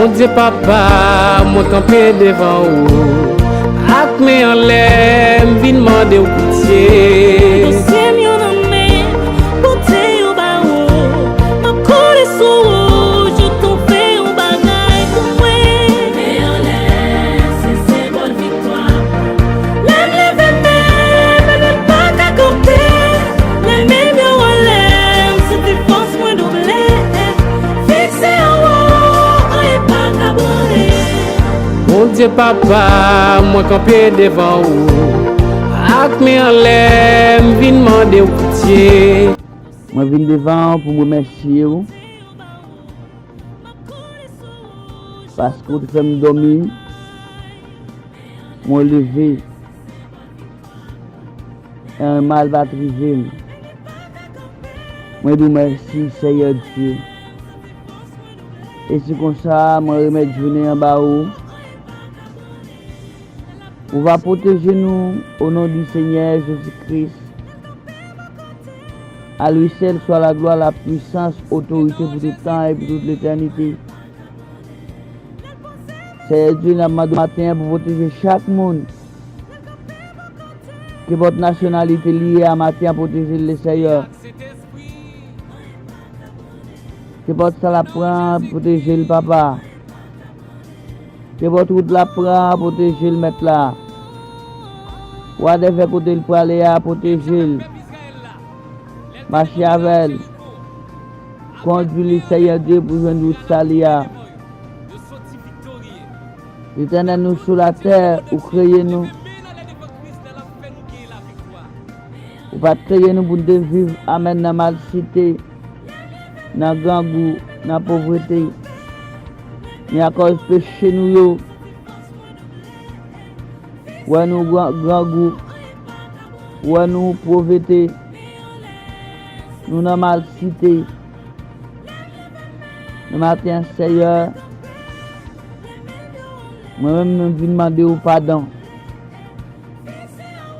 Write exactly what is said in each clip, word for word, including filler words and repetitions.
Bondye Papa, mwen kanpe devan ou, ak men anlè, m vin mande w pitye. Dosye m yo nan men, pote yo ba ou, m ap kouri sou ou, je ton fè yon bagay pou mwen. Men anlè, se senbòl viktwa. Lè m leve men, m pa ka kanpe. Lè men m yo anlè, m santi fòs mwen double. Fikse anwo, anyen pa ka branle. Bondye Papa, mwen kanpe devan ou, ak men anlè, m vin mande w pitye. Mwen vin devan ou pou m remèsye ou, paske ou te fè m dòmi, mwen leve. Anyen mal pa t rive m. Mwen di w mèsi, Seyè Dye. E se konsa, mwen remèt jounen an ba ou. Ou va pwoteje nou, o non di Senyè Jezi Kris. A lui seul soit la gloire, la puissance, otorite pou tout tan e pou tout letènite. Seyè Dye, n ap mande w maten an pou pwoteje chak moun. Kenpòt nasyonalite li ye a maten an, pwoteje l, Seyè. Kenpòt sa l ap pran, pwoteje l, Papa. Kenpòt wout l ap pran, pwoteje l, Mèt la. Whatever kote l prale a, pwoteje l. Mache avè l. Kondui li, Seyè Dye, pou jwenn wout sali a. Letènèl, nou sou latè, ou kreye nou. Ou pa t kreye nou pou n te viv, amèn, nan malsite, nan grangou, nan povrete. Men akòz peche nou yo, wè nou gran-, grangou, wè nou povrete, nou nan malsite. Nan maten an, Seyè, mwen menm, mwen vin mande w padon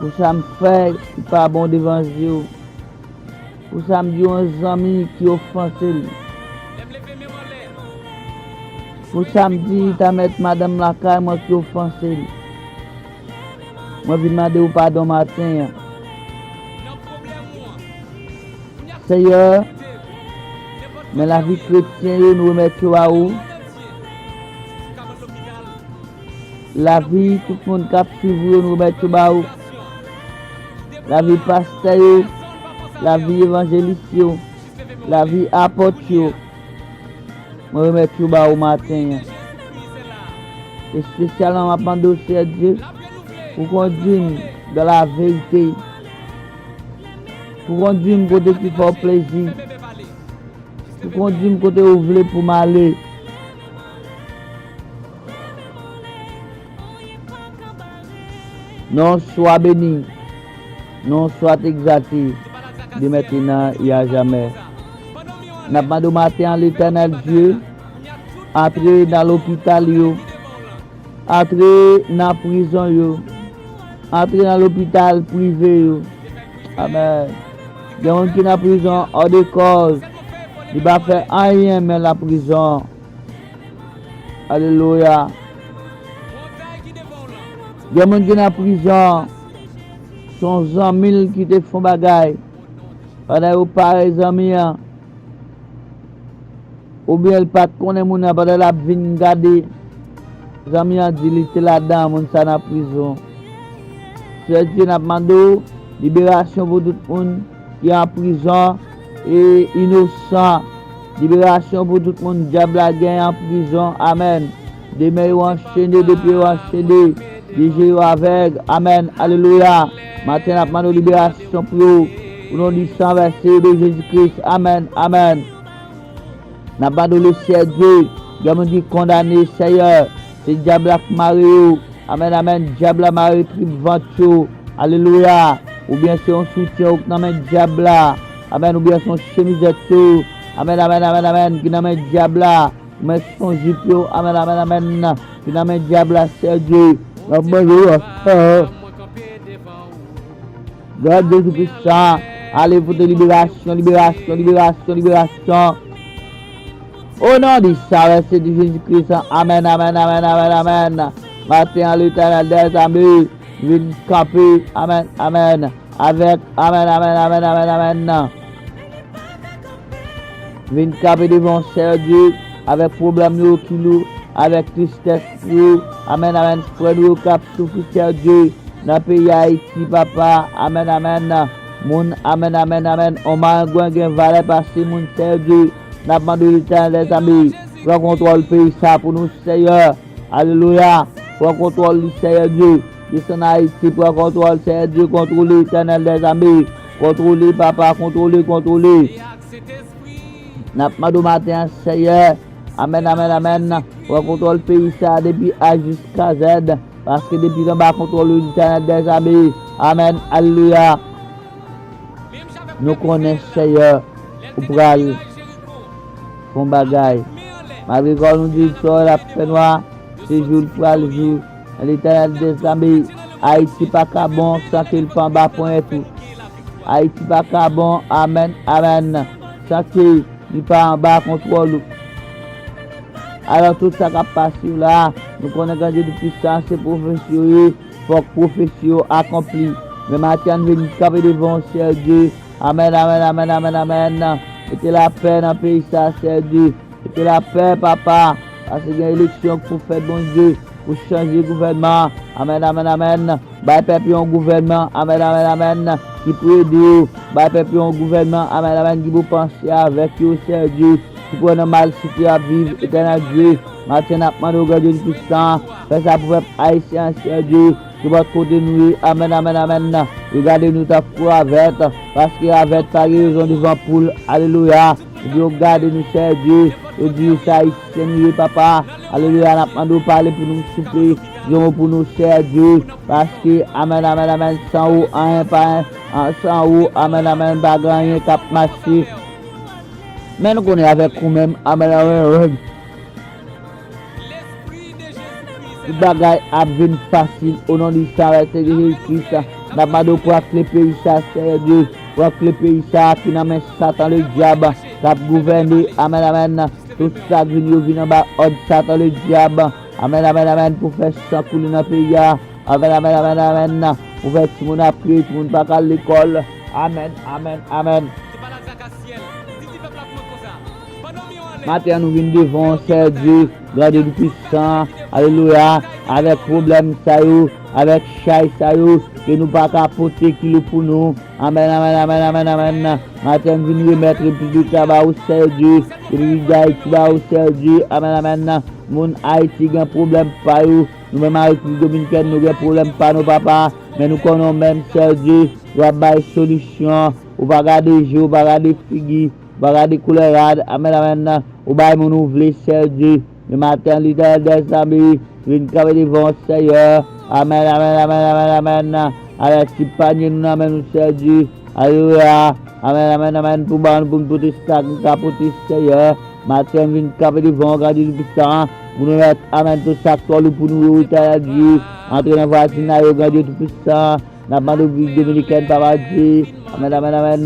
pou sa m fè ki pa bon devan zye w, pou sa m di yon zanmi ki ofanse l, pou sa m di ta mèt madanm lakay mwen ki ofanse l. Mwen vin mande w padon maten an. Seyè, men lavi kretyen yo, nou remèt yo ba ou. Lavi tout moun k ap swiv ou yo, nou remèt yo ba ou. Lavi pastè yo, lavi evanjelis yo, lavi apòt yo. Mwen remèt yo ba ou maten an. Espesyalman, m ap mande w, Seyè Dye, pou kondui m dans la vérité. Pou kondui m kote ki fè w plezi. Pou kondui m kote ou vle pou m ale. Non, swa beni. Non, swa egzalte. De mentnan e a jamè. N ap mande w maten an, Letènèl Dye, antre nan lopital yo, antre nan prizon yo, antre nan lopital prive yo. Amèn. Gen moun ki nan prizon hors de cause. Li pa fè anyen, men l nan prizon. Alelouya. Gen moun ki nan prizon, se yon zanmi l ki te fè yon bagay. Pandan yo pare zanmi an, oubyen l pa t konnen moun nan, pandan l ap vin gade, zanmi an di li te ladan, moun sa nan prizon. Seyè Dye, n ap mande w liberasyon pou tout moun ki an prizon e inosan. Liberasyon pou tout moun dyab la gen an prizon. Amèn. De men yo anchene, de pye yo anchene, de je yo avèg. Amèn. Alelouya. Maten n ap mande w liberasyon pou yo. O non di san vèse de Jezi Kris. Amèn. Amèn. N ap mande w, Seyè Dye, gen moun ki kondane, Seyè, se dyab la k mare yo. Amèn, amèn. Dyab la mare trip vant yo. Alelouya. Oubyen se yon soutyen ou k nan men dyab la. Amèn. Oubyen se yon chemizèt yo. Amèn, amèn, amèn, amèn. Ki nan men dyab la. Oubyen se yon jip yo. Amèn, amèn, amèn. Ki nan men dyab la, Seyè Dye. N ap mande w, Gad Jezi Kris sa, ale pote liberasyon, liberasyon, liberasyon, liberasyon. O non di Sovè Seyè Jezi Kris, amèn, amèn, amèn, amèn, amèn. Maten an, Letènèl dèzame vin kanpe, amèn, amèn. Avèk, amèn, amèn, amèn, amèn, amèn. Vin kanpe devan Seyè Dye, avèk pwoblèm yo ki lou, avèk tristès yo, amèn, amèn. Frè nou yo k ap soufri, Seyè Dye, nan peyi Ayiti, papa, amèn, amèn. Moun, amèn, amèn, amèn. On marengwen gen valè pase moun, Seyè Dye. N ap mande w, Letènèl dèzame, pran kontwòl peyi sa pou nou, Seyè. Alelouya. Pran kontwòl li, Seyè Dye. Desann Ayiti, pran kontwòl, Seyè Dye. Kontwole, Letènèl dèzame. Kontwole, papa, kontwole, kontwole. N ap mande w maten an, Seyè. Amèn, amèn, amèn. Pran kontwòl peyi sa a depi A jiska Z. Paske depi l anba kontwòl ou, Letènèl dèzame. Amèn. Alelouya. Nou konnen, Seyè, ou pral fè yon bagay. Malgre kò nou di l sò l ap fè nwa, se jou l pral jou. Letènèl dèzame, Ayiti pa ka bon san ke l pa anba ponyèt ou. Ayiti pa ka bon, amèn, amèn, san ke li pa anba kontwòl ou. Alò, tout sa k ap pase yo la, nou konnen Granndye Toupisan se pwofesi yo ye, fòk pwofesi yo akonpli. Men maten an, n vin kanpe devan w, Seyè Dye. Amèn, amèn, amèn, amèn, amèn. Mete lapè nan peyi sa, Seyè Dye. Mete lapè, papa. Paske gen eleksyon k pou fèt, Bondye, pou chanje gouvènman an. Amèn, amèn, amèn. Bay pèp yo yon gouvènman, amèn, amèn, amèn, ki pou ede yo. Bay pèp yo yon gouvènman, amèn, amèn, ki pou panse avèk yo, Seyè Dye, ki pou wè nan malsite y ap viv, Etènèl Dye. Maten n ap mande w, Granndye Toupisan, fè sa pou pèp ayisyen an, Seyè Dye, kenpòt kote nou ye, amèn, amèn, amèn. Yo gade nou tankou ravèt, paske ravèt pa gen rezon devan poul, alelouya. Epi yo gade nou, Seyè Dye, yo di yo se ayisyen nou ye, papa. Alelouya, n ap mande w pale pou nou, souple. Di yon mo pou nou, Seyè Dye, paske, amèn, amèn, amèn, san ou, anyen pa, an, san ou, amèn, amèn, pa gen anyen k ap mache. Men nou konnen avèk ou menm, amèn, amèn, amèn. Tout bagay ap vin fasil o non di Sovè Seyè Jezi Kris. N ap mande w pran kle peyi sa, Seyè Dye. Pran kle peyi sa ki nan men Satan Ledyab k ap gouvène. Amèn, amèn. Tout sa k vin yo vin anba òd Satan Ledyab. Amèn, amèn, amèn. Pou fè san koule nan peyi a. Amèn, amèn, amèn, amèn. Pou fè timoun ap kriye, timoun pa ka al lekòl. Amèn, amèn, amèn. Maten an, nou vin devan w, Seyè Dye, Granndye Toupisan, alelouya, avèk pwoblèm sa yo, avèk chay sa yo, ke nou pa ka pote ki lou pou nou. Amèn, amèn, amèn, amèn, amèn. Maten an, nou vin remèt Repiblik la ba ou, Seyè Dye, Repiblik Dayiti ba ou, Seyè Dye, amèn, amèn. Moun Ayiti gen pwoblèm pa yo, nou menm ak Repiblik Dominikèn, nou gen pwoblèm pa nou, papa, men nou konnen w menm, Seyè Dye, w ap bay solisyon, ou pa gade je, ou pa gade figi, ou pa gade koulè rad. Amèn, amèn. Ou bay moun ou vle, Seyè Dye. Men maten an, Letènèl dèzame vin kanpe devan w, Seyè. Amèn, amèn, amèn, amèn, amèn. Avèk ti panye nou nan men nou, Seyè Dye. Alelouya. Amèn, amèn, amèn. Pou ban nou, pou n pote sa k nou ka pote, Seyè. Maten an, vin kanpe devan w, Granndye Toupisan. Pou nou mèt, amèn, tout sa k twò lou pou nou yo, Letènèl Dye. Antre nan vwazinay yo, Granndye Toupisan. N ap mande w Repiblik Dominikèn, papa Dye. Amèn, amèn, amèn.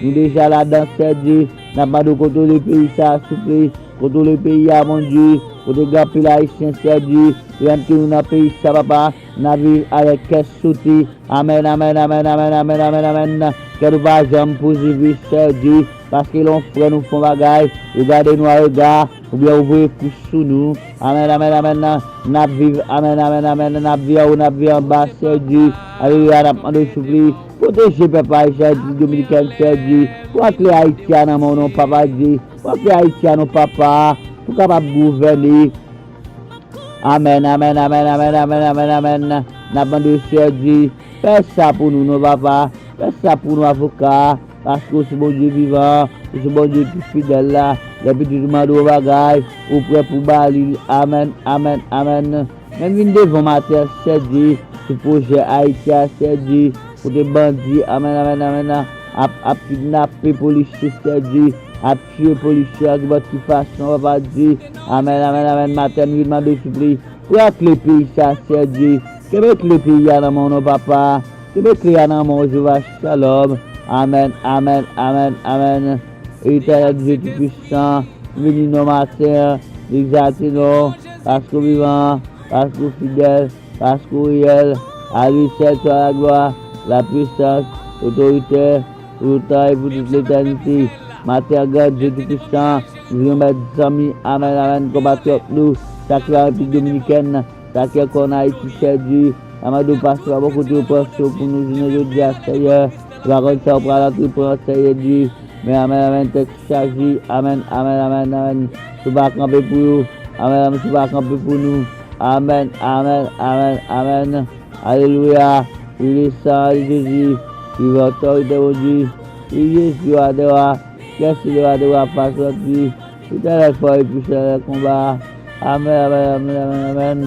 Nou deja ladan, Seyè Dye. N ap mande w kontwole peyi sa a, souple. Kontwole peyi a, Bondye. Kote gen anpil Ayisyen, Seyè Dye. Yo menm ke nou nan peyi sa, papa. N ap viv avèk kè sote. Amèn, amèn, amèn, amèn, amèn, amèn, amèn. Kè nou pa janm pozivis, Seyè Dye. Paske lè yon frè nou fè yon bagay, yo gade nou a rega, oubyen yo voye kou sou nou. Amèn, amèn, amèn. N ap viv, amèn, amèn, amèn. N ap viv anwo, n ap viv anba, Seyè Dye. Alelouya, n ap mande w, souple, pwoteje pèp ayisyen, Repiblik Dominikèn, Seyè Dye. Pran kle Ayiti a nan men w non, papa Dye. Pran kle Ayiti a non, papa, pou kapab gouvène. Amèn, amèn, amèn, amèn, amèn, amèn, amèn. N ap mande w, Seyè Dye, fè sa pou nou non, papa. Fè sa pou nou, avoka. Paske w se Bondye vivan, ou se Bondye ki fidèl la. Lè pitit ou mande w yon bagay, ou prè pou ba li l. Amèn, amèn, amèn. Men vin devan w maten an, Seyè Dye, sou pwojè Ayiti a, Seyè Dye, kote bandi, amèn, amèn, amèn, ap, ap kidnape polisye, Seyè Dye, ap tiye polisye a, ki bòt ki fason, papa Dye. Amèn, amèn, amèn. Maten an, nou vin mande w, souple, pran kle peyi sa, Seyè Dye. Kenbe kle peyi a nan men w non, papa. Kenbe kle a nan men w, Jewova Shalom. Amèn, amèn, amèn, amèn. Etènèl Dye Toupisan, Beni non maten an, egzalte non, paske w vivan, paske w fidèl, paske w reyèl. A li sèl swa laglwa, lapwisans, otorite, pou toutan e pou tout letènite. Maten an, Gran Dye Toupisan, nou vin remèt zanmi, amèn, amèn, konpatriyòt nou, sa ki pa Repiblik Dominikèn, sa ki ankò ann Ayiti, Sèyè Dye, n a mande w pase pa bò kote yo pran sou pou nou jounen jodi a, Sèyè. Nou pa konn sa w pral antreprann, Sèyè Dye. Men amèn, amèn, tèt chaje. Amèn, amèn, amèn, amèn. Si w pa kanpe pou yo, amèn, amèn, si w pa kanpe pou nou, amèn, amèn, amèn, amèn. Alelouya. Viv le san de Jezi. Viv otorite Bondye. Viv Jezi, wa dè wa. Kiyès ki le wa dè wa, pa sòti. Letènèl fò e pwisan nan konba. Amèn, amèn, amèn, amèn, amèn.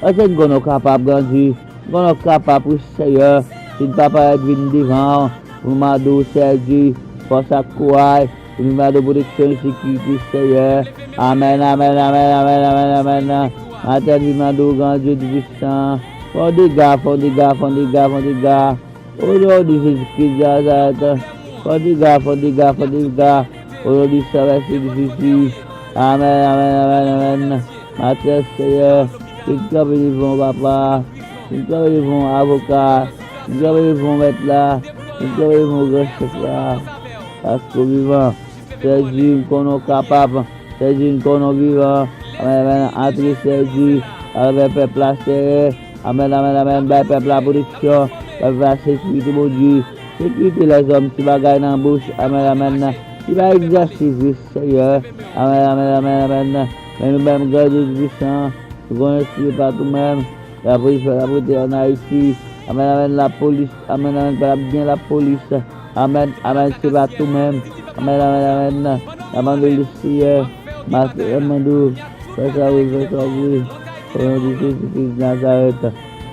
Èske n konnen w kapab, Gran Dye? N konnen w kapab, wi, Seyè. Si n pa parèt vin devan w, pou n mande w, Seyè Dye, fòs ak kouraj, pou n mande w pwoteksyon e sekirite, Seyè. Amèn, amèn, amèn, amèn, amèn, amèn. Maten, vin mande w, Gran Dye Toupisan, fè yon dega, fè yon dega, fè yon dega, fè yon dega. O non de Jezi Kris de Nazarèt, fè yon dega, fè yon dega, fè yon dega. O non de san vèse difisil. Amèn, amèn, amèn, amèn. Maten, Seyè, vin kanpe devan w, Papa. Vin kanpe devan w, Avoka. Vin kanpe devan w, Mèt la. Vin kanpe devan w, Gran Chèf la. Paske w vivan. Sèyè Dye, m konnen w kapab. Sèyè Dye, m konnen w vivan. Amèn, amèn. Antre, Sèyè Dye, atravè pèp la, Seyè. Amèn, amèn, amèn. Bay pèp la pwoteksyon. Bay pèp la sekirite, Bondye. Sekirite lèzòm, ti bagay nan bouch. Amèn, amèn. Ki pa egzòstif, wi, Seyè. Amèn, amèn, amèn, amèn. Men nou menm, Gran Dye Toupisan, nou konnen si se pa t ou menm, lapolis pa t ap rete ann Ayiti. Amèn, amèn, lapolis. Amèn, amèn, pa t ap gen lapolis. Amèn, amèn, se pa t ou menm. Amèn, amèn, amèn. N ap mande w, Seyè, Maten, n ap mande w, fè sa w vle, fè sa w vle. O non de Jezi Kris Nazarèt.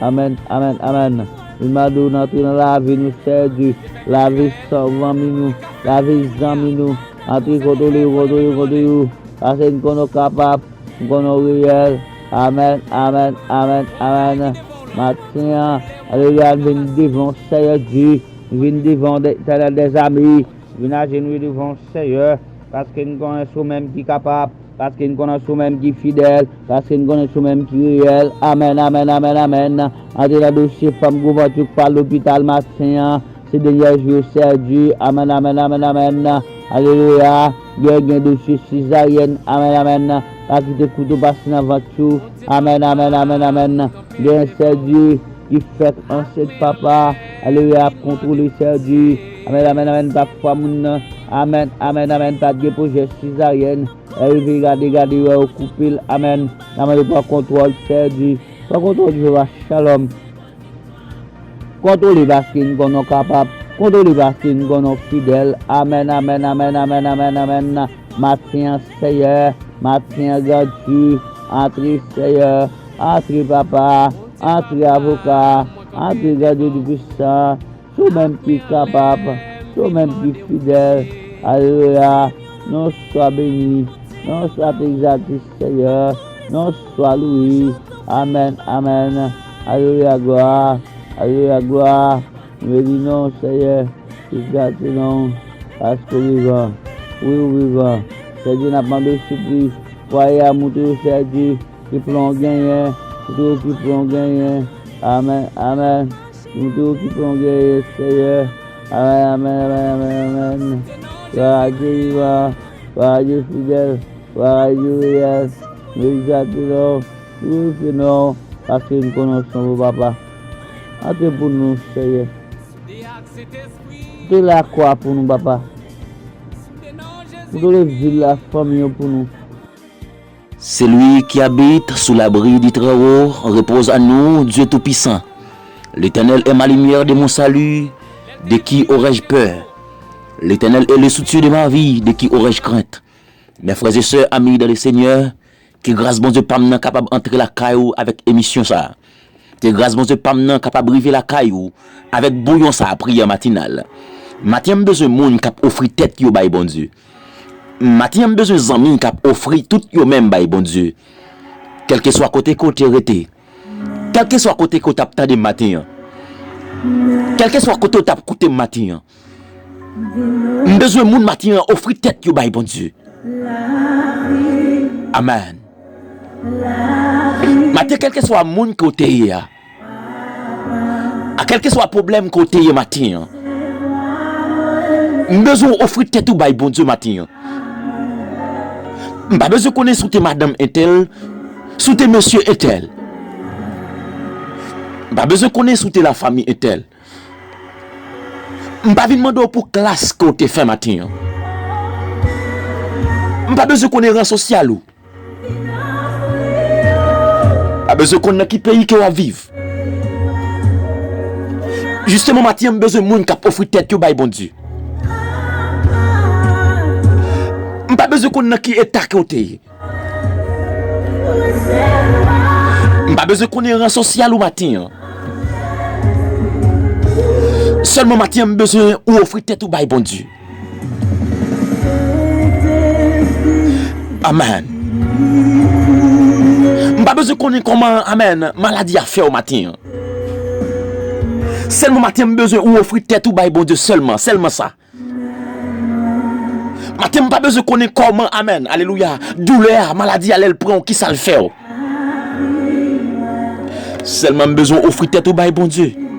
Amèn, amèn, amèn. Vin mande w antre nan lavi nou, Seyè Dye. Lavi san, fanmi nou, lavi zanmi nou. Antre, kontwole yo, kontwole yo, kontwole yo. Paske n konnen w kapab, n konnen w reyèl. Amèn, amèn, amèn, amèn. Maten an, alelouya, n vin devan w, Seyè Dye. N vin devan w, Letènèl dèzame. Vin ajenouye devan w, Seyè, paske n konnen se w menm ki kapab, paske n konnen se w menm ki fidèl, paske n konnen se w menm ki reyèl. Amèn, amèn, amèn, amèn. Antre nan dosye fanm gwo vant yo k pa lopital maten an. Se dènye jou yo, Seyè Dye. Amèn, amèn, amèn, amèn. Alelouya. Gen, gen dosye sezaryèn. Amèn, amèn. Pa kite kouto pase nan vant yo. Amèn, amèn, amèn, amèn. Gen, Seyè Dye, ki fèk ansent, Papa. Alelouya, ap kontwole, Seyè Dye. Amèn, amèn, amèn, pa fwa moun nan. Amèn, amèn, amèn, pa t gen pwojè sezaryèn. Lè rive gade, gade, wè yo koupe l. Amèn. N a mande pran kontwòl, Seyè Dye. Pran kontwòl, Jewova Shalom. Kontwole paske n konnen w kapab. Kontwole paske n konnen w fidèl. Amèn, amèn, amèn, amèn, amèn, amèn. Maten an, Seyè. Maten an, Gran Dye. Antre, Seyè. Antre, Papa. Antre, Avoka. Antre, Gran Dye Toupisan. Se w menm ki kapab. Se w menm ki fidèl. Alelouya. Non w swa beni. Non w swa egzalte, Seyè. Non w swa louwe. Amèn. Amèn. Alelouya. Glwa. Alelouya. Glwa. Nou beni non w, Seyè. Egzalte non w. Paske w vivan. Wi, w vivan. Seyè Dye, n ap mande w, souple. Fwaye a, montre yo, Seyè Dye, ki plan w genyen. Montre yo ki plan w genyen. Amèn. Amèn. Montre yo ki plan w genyen, Seyè. Amèn, amèn, amèn, amèn, amèn. Glwa a Dye vivan. Glwa a Dye fidèl. Glwa a Dye reyèl. Nou egzalte non w. Nou glorifye non w. Paske n konnen w se yon bon Papa. Antre pou nou, Seyè. Montre lakwa pou nou, Papa. Montre levil la, fanmi yo pou nou. Celui qui habite sous l'abri du Très-Haut repose en nous, Dieu Tout-Puissant. L'Éternel est ma lumière de mon salut, de qui aurais-je peur? L'Éternel est le soutien de ma vie, de qui aurais-je crainte? Mes frères et sœurs, amis dans le Seigneur, ke gras Bondye pa m nan kapab antre lakay ou avèk emisyon sa a. Ke gras Bondye pa m nan kapab rive lakay ou avèk bouyon sa a, priyè matinal. Maten an, m bezwen moun k ap ofri tèt yo bay Bondye. Maten an, m bezwen zanmi k ap ofri tout yo menm bay Bondye. Kèlkeswa kote ke w te rete, kèlkeswa kote ke w t ap tande m maten an, kèlkeswa kote w t ap koute m maten an, M bezwen moun maten an ofri tèt yo bay Bondye. Amèn. Maten, kèlkeswa moun ke w te ye a, a kèlkeswa pwoblèm ke w te ye maten an, m bezwen w ofri tèt ou bay Bondye maten an. M pa bezwen konnen si w te madanm entèl, si w te mesye entèl. M pa bezwen konnen si w te lafanmi entèl. M pa vin mande w pou klas ke w te fè maten an. M pa bezwen konnen ran sosyal ou. M pa bezwen konn nan ki peyi ke w ap viv. Jisteman, maten an, m bezwen moun k ap ofri tèt yo bay Bondye. M pa bezwen konn nan ki eta ke w te ye. M pa bezwen konnen ran sosyal ou maten an. Sèlman maten an, m bezwen ou ofri tèt ou bay Bondye. Amèn. M pa bezwen konnen kòman, amèn, maladi a fè w maten an. Sèlman maten an, m bezwen ou ofri tèt ou bay Bondye sèlman, sèlman sa. Maten, m pa bezwen konnen kòman, amèn, alelouya, doulè a, maladi a, lè l pran w, kisa l fè w. Sèlman m bezwen ofri tèt ou bay Bondye.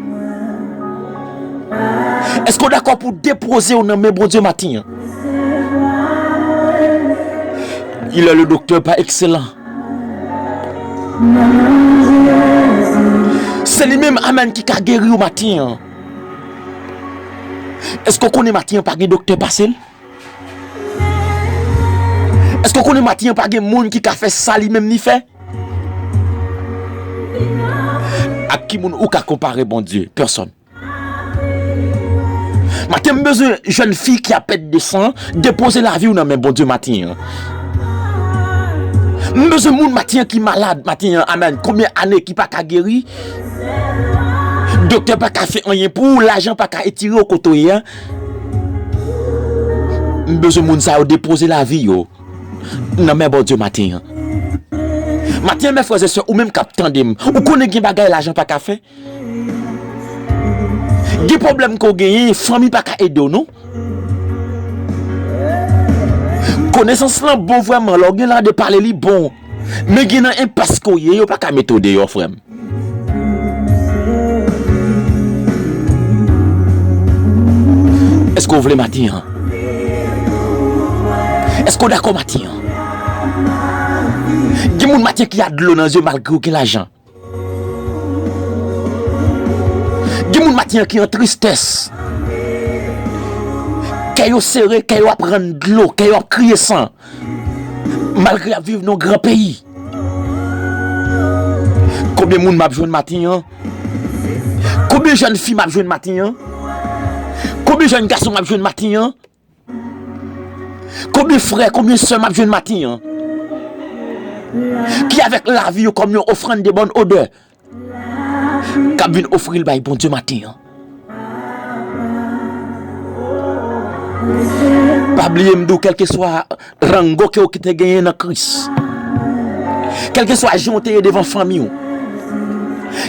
Èske w dakò pou depoze w nan men Bondye maten an? Il est le docteur par excellence. Se li menm, amèn, ki ka geri w maten an. Èske w konnen maten an pa gen doktè pase l? Èske w konnen maten an pa gen moun ki ka fè sa li menm li fè? Ak ki moun ou ka konpare Bondye? Pèsòn. Maten, m bezwen jèn fi ki ap pèd de san, depoze lavi w nan men Bondye maten an. M bezwen moun maten an ki malad maten an, amèn. Konbyen ane ki pa ka geri? Doktè pa ka fè anyen pou ou, lajan pa ka etire w kote w ye a. M bezwen moun sa yo depoze lavi yo nan men Bondye maten an. Maten an, mè frè e sè, ou menm k ap tande m, ou konnen gen bagay lajan pa ka fè? Gen pwoblèm ke w genyen, fanmi pa ka ede w, non. Konesans lan bon vrèman, lè w gen lè de pale li bon. Men gen nan enpas ke w ye, yo pa ka mete w deyò, frè m. Èske w vle maten an? Èske w dakò maten an? Gen moun maten ki a dlo nan zye malgre w gen lajan. Gen moun maten an ki an tristès. Kè yo sere, kè yo ap rann dlo, kè yo ap kriye san. Malgre y ap viv nan yon gran peyi. Konbyen moun m ap jwenn maten an? Konbyen jèn fi m ap jwenn maten an? Konbyen jèn gason m ap jwenn maten an? Konbyen frè, konbyen sè m ap jwenn maten an? Ki avèk lavi yo kòm yon ofrann de bòn odè, k ap vin ofri l bay Bondye maten an. Pa bliye m di w, kèlkeswa rango ke w te genyen nan Kris, kèlkeswa jan w te ye devan fanmi w,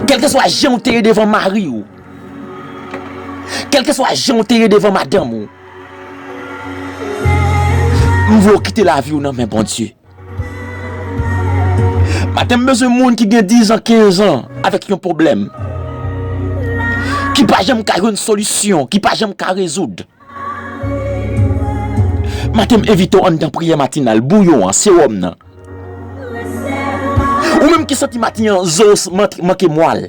kèlkeswa jan w te ye devan mari w, kèlkeswa jan w te ye devan madanm ou, m vle w kite lavi w nan men Bondye. Maten, m bezwen moun ki gen diz an, kenz an avèk yon pwoblèm, ki pa janm ka jwenn solisyon, ki pa janm ka rezoud. Maten, m envite w anndan priyè matinal, bouyon an, sewòm nan. Ou menm ki santi maten an zo w manke mwal.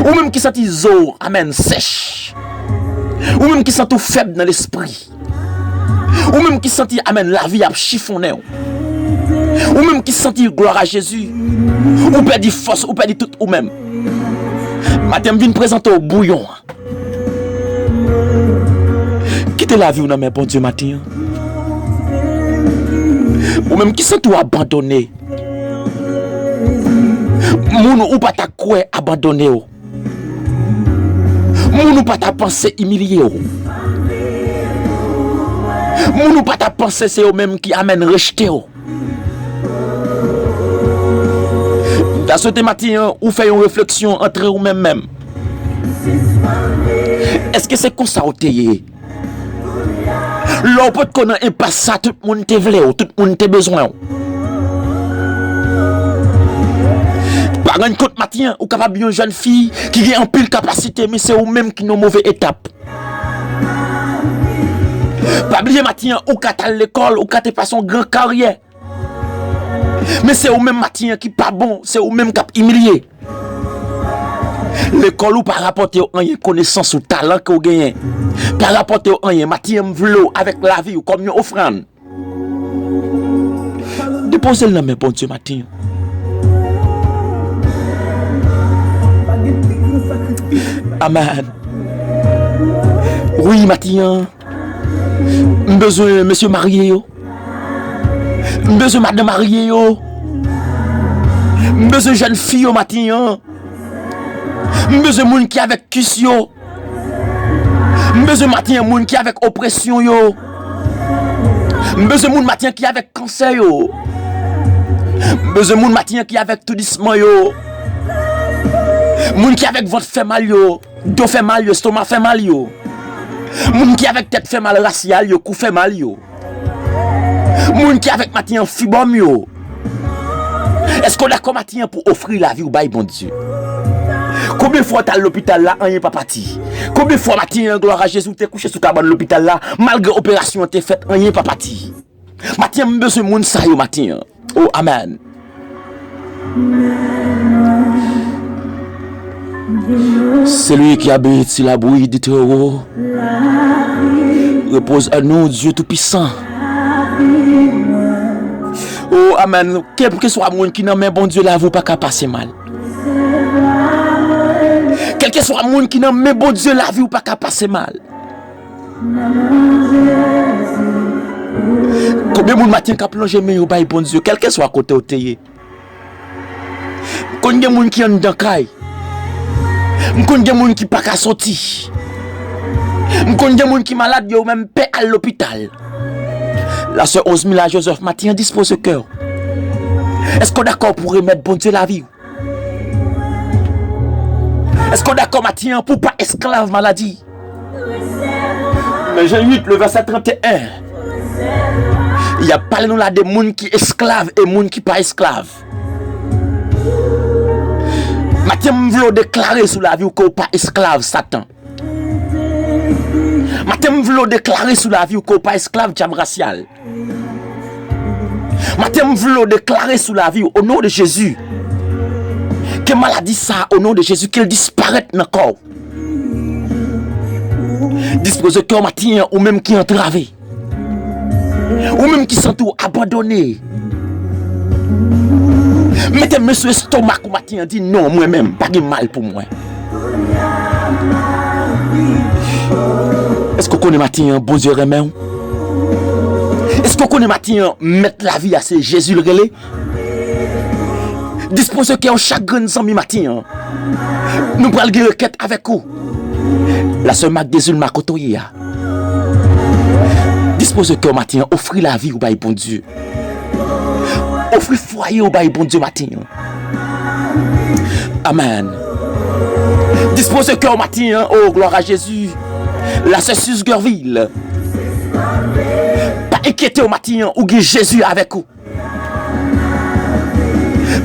Ou menm ki santi zo w, amèn, sèch. Ou menm ki santi w fèb nan lespri. Ou menm ki santi, amèn, lavi ap chifonnen w. Ou menm ki santi, glwa a Jezi, ou pèdi fòs, ou pèdi tout ou menm. Maten, m vin prezante w bouyon an. Kite lavi w nan men Bondye maten an. Ou menm ki santi w abandone. Moun ou pa ta kwè abandone w. Moun ou pa ta panse imilye w. Moun ou pa ta panse se yo menm ki, amèn, rejte w. M ta swete maten an ou fè yon refleksyon antre ou menm menm. Èske se konsa w te ye? Lè w potko nan enpas sa, tout moun te vle w, tout moun te bezwen w. Pa rann kont maten an, ou kapab yon jèn fi ki gen anpil kapasite, men se ou menm ki nan move etap. Pa bliye maten an, ou ka t al lekòl, ou ka te pase yon gran karyè. Men se ou menm maten an ki pa bon, se ou menm k ap imilye. Lekòl ou pa rapòte w anyen, konesans ou, talan ke w genyen, pa rapòte w anyen. Maten an, m vle w avèk lavi w kòm yon ofrann. Depoze l nan men Bondye maten an. Amèn. Wi, maten an, m bezwen mesye marye yo. M bezwen madanm marye yo. M bezwen jèn fi yo maten an. M bezwen moun ki avèk kis yo. M bezwen maten an moun ki avèk opresyon yo. M bezwen moun maten an ki avèk kansè yo. M bezwen moun maten an ki avèk toudisman yo. Moun ki avèk vant fè mal yo, do fè mal yo, estoma fè mal yo. Moun ki avèk tèt fè mal, rasyal yo, kou fè mal yo. Moun ki avèk maten an fibòm yo. Èske w dakò maten an pou ofri lavi w bay Bondye? Konbyen fwa w t al lopital la, anyen pa pati? Konbyen fwa maten an, glwa a Jezi, w te kouche sou kabann lopital la, malgre operasyon an te fèt, anyen pa pati? Maten an, m bezwen moun sa yo maten an. Oh, amèn. Celui qui habite sous l'abri du Très-Haut repose en nous, Dieu Tout-Puissant. Oh, amèn. Kèlkeswa moun ki nan men Bondye, lavi w pa ka pase mal. Kèlkeswa moun ki nan men Bondye, lavi w pa ka pase mal. Konbyen moun maten k ap lonje men yo bay Bondye, kèlkeswa kote w te ye? M konn gen moun ki anndan kay. M konn gen moun ki pa ka soti. M konn gen moun ki malad, yo menm pè al lopital. La sè Osmila Joseph, maten an, dispoze kè w. Èske w dakò pou remèt Bondye lavi w? Èske w dakò maten an pou w pa esklav maladi? Men Jan uit, le vèsè trannteyen, y ap pale nou la de moun ki esklav e moun ki pa esklav. Maten an, m vle w deklare sou lavi w ke w pa esklav Satan. Maten an, m vle w deklare sou lavi w ke w pa esklav dyab rasyal. Maten an, m vle w deklare sou lavi w, o non de Jezi, ke maladi sa a, o non de Jezi, ke l disparèt nan kò w. Dispoze kè w maten an, ou menm ki antrave, ou menm ki santi w abandone. Mete men sou estomak ou maten an, di, "Non, mwen menm, pa gen mal pou mwen." Èske w konnen maten an, Bondye renmen w? Èske w konnen maten an, Mèt lavi a, se Jezi l rele? Dispoze kè w chak grenn zanmi maten an. Nou pral gen rekèt avèk ou. La sè Mak Dezilma, kote w ye a? Dispoze kè w maten an, ofri lavi w bay Bondye. Ofri fwaye w bay Bondye maten an. Amèn. Dispoze kè w maten an, o glwa a Jezi. La sè Sis Gerville. Pa enkyete w maten an, ou gen Jezi avèk ou.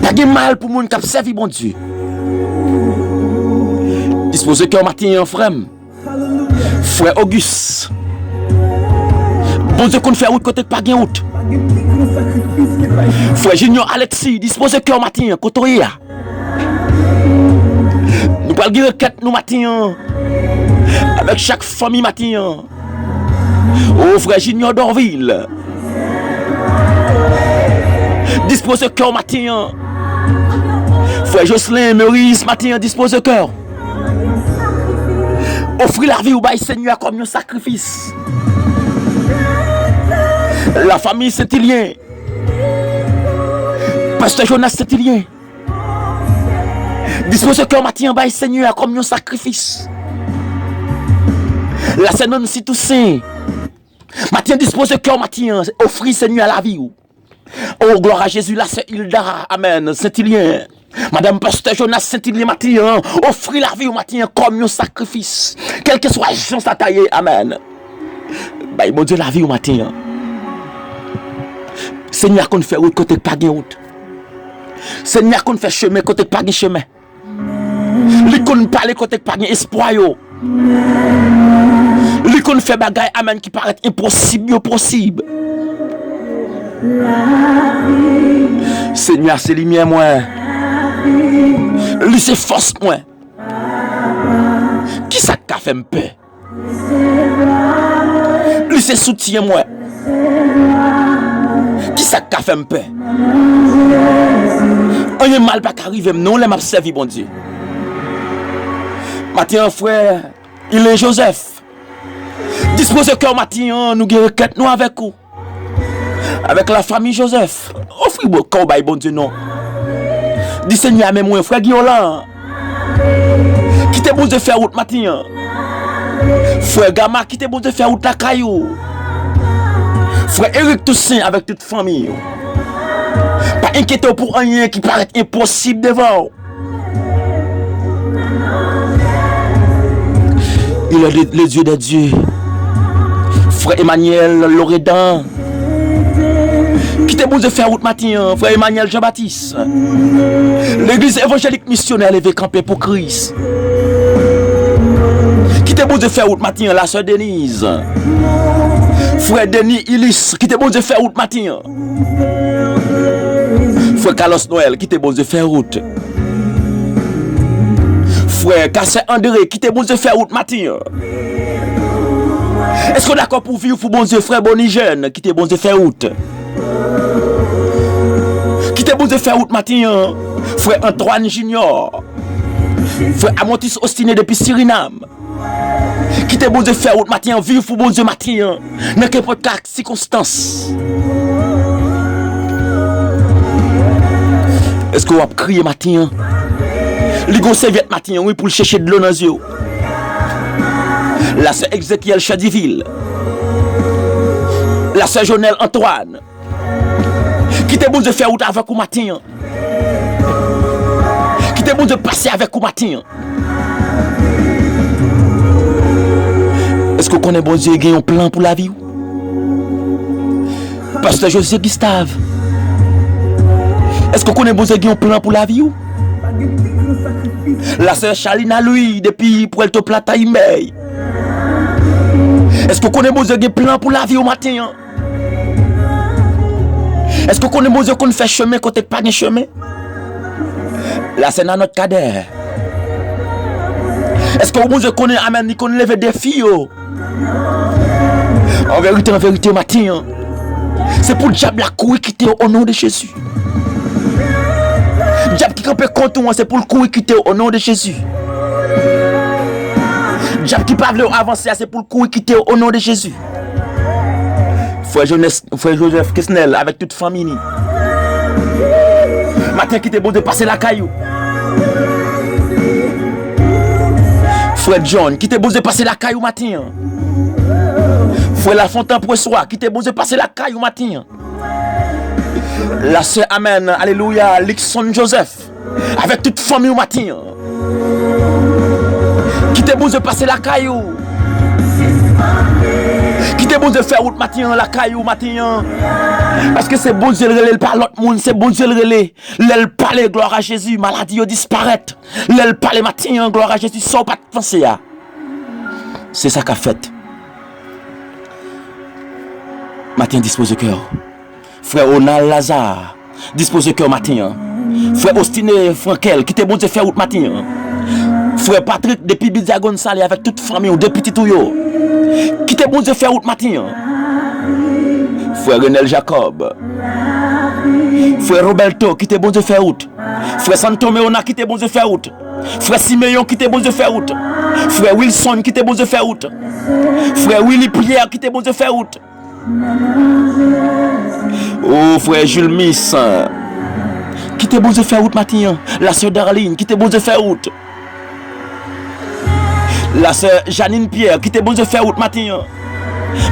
Pa gen mal pou moun k ap sèvi Bondye. Dispoze kè w maten an, frè m. Frè Auguste, Bondye konn fè wout kote k pa gen wout. Frè Junior Alexis, dispoze kè w maten an, kote w ye a? Nou pral gen rekèt nou maten an, avèk chak fanmi maten an. O, frè Junior Dorvil, dispoze kè w maten an. Frè Jocelyn Meurice, maten an, dispoze kè w. Ofri lavi w bay Senyè a kòm yon sakrifis. Lafanmi Sentilyen, Pastè Jonas Sentilyen, dispoze kè w maten an bay Senyè a kòm yon sakrifis. La sè Nancy Toussaint, maten an, dispoze kè w maten an, ofri Senyè a lavi w. O, glwa a Jezi, la sè Hilda, amèn, Sentilyen, madanm pastè Jonas Sentilyen, maten an, ofri lavi w maten an kòm yon sakrifis. Kèlkeswa jan sa ta ye, amèn. Bay Bondye lavi w maten an. Senyè a konn fè wout kote k pa gen wout. Senyè a konn fè chemen kote k pa gen chemen. Li konn pale kote k pa gen espwa yo. Li konn fè bagay, amèn, ki parèt enposib yo posib. Senyè a se limyè mwen. Li se fòs mwen. Kisa k ka fè m pè? Li se soutyen mwen. Kisa k ka fè m pè? Anyen mal pa ka rive m non lè m ap sèvi Bondye. Maten an, frè Ilen Joseph, dispoze kè w maten an, nou gen rekèt nou avèk ou. Avèk lafanmi Joseph, ofri bo-, kè w bay Bondye non. Di Senyè a, men mwen, frè Giyolan, kite Bondye fè wout maten an. Frè Gama, kite Bondye fè wout lakay ou. Frè Eric Toussaint avèk tout fanmi ou. Pa enkyete w pou anyen ki parèt enposib devan w. Il est le, le Dieu des dieux. Frè Emmanuel Loredan, kite Bondye fè wout maten an. Frè Emmanuel Jean Baptiste, Legliz Evanjelik Misyonè Leve Kanpe pou Kris, kite Bondye fè wout maten an. Lasè Denise, frè Denis Ilis, kite Bondye fè wout maten an. Frè Carlos Noël, kite Bondye fè wout. Frè Kasè André, kite Bondye fè wout maten an. Èske w dakò pou viv pou Bondye, frè Bonijèn? Kite Bondye fè wout. Kite Bondye fè wout maten an. Frè Antoine Junior, frè Amontis Ostine depi Sirinam, kite Bondye fè wout maten an. Viv pou Bondye maten an, nan kenpòt ka sikonstans. Èske w ap kriye maten an? Li gon sèvyèt maten an, wi, pou l chèche dlo nan zye w. Lasè Ezekiel Chadivil, lasè Jonel Antoine, kite Bondye fè wout avèk ou maten an. Kite Bondye pase avèk ou maten an. Èske w konnen Bondye gen yon plan pou lavi w? Pastè José Gustave, èske w konnen Bondye gen yon plan pou lavi w? Lasè Charlina Louis depi Puerto Plata Imbey, èske w konnen Bondye gen plan pou lavi w maten an? Èske w konnen Bondye konn fè chemen kote k pa gen chemen? Lasè Nanòt Kadè, èske w Bondye konnen, amèn, li konn leve defi yo? An verite, an verite, maten an, se pou dyab la kouri kite w o non de Jezi. Dyab ki kanpe kont ou an, se pou l kouri kite w o non de Jezi. Dyab ki pa vle w avanse a, se pou l kouri kite w o non de Jezi. Frè Jones, frè Joseph Kesnel avèk tout fanmi ni. Maten, kite Bondye pase lakay ou. Frè John, kite Bondye pase lakay ou maten an. Frè Lafontan Preswa, kite Bondye pase lakay ou maten an. Lasè, amèn, alelouya, Likson Joseph, avèk tout fanmi w maten an. Kite Bondye pase lakay ou. Kite Bondye fè wout maten an lakay ou maten an. Paske se Bondye l rele, l pa lòt moun, se Bondye l rele. Lè l pale, glwa a Jezi, maladi yo disparèt. Lè l pale maten an, glwa a Jezi, sa w pa t panse a, se sa k ap fèt. Maten, dispoze kè w. Frè Ronald Lazare, dispoze kè w maten an. Frè Ostine Frankel, kite Bondye fè wout maten an. Frè Patrick depi Bidya Gonzale avèk tout fanmi w, de pitit ou yo, kite Bondye fè wout maten an. Frè Renel Jacob, frè Roberto, kite Bondye fè wout. Frè Santo Meona, kite Bondye fè wout. Frè Simeyon, kite Bondye fè wout. Frè Wilson, kite Bondye fè wout. Frè Willy Pierre, kite Bondye fè wout. O, frè Jules Mis, kite Bondye fè wout maten an. Lasè Darline, kite Bondye fè wout. Lasè Janine Pierre, kite Bondye fè wout maten an.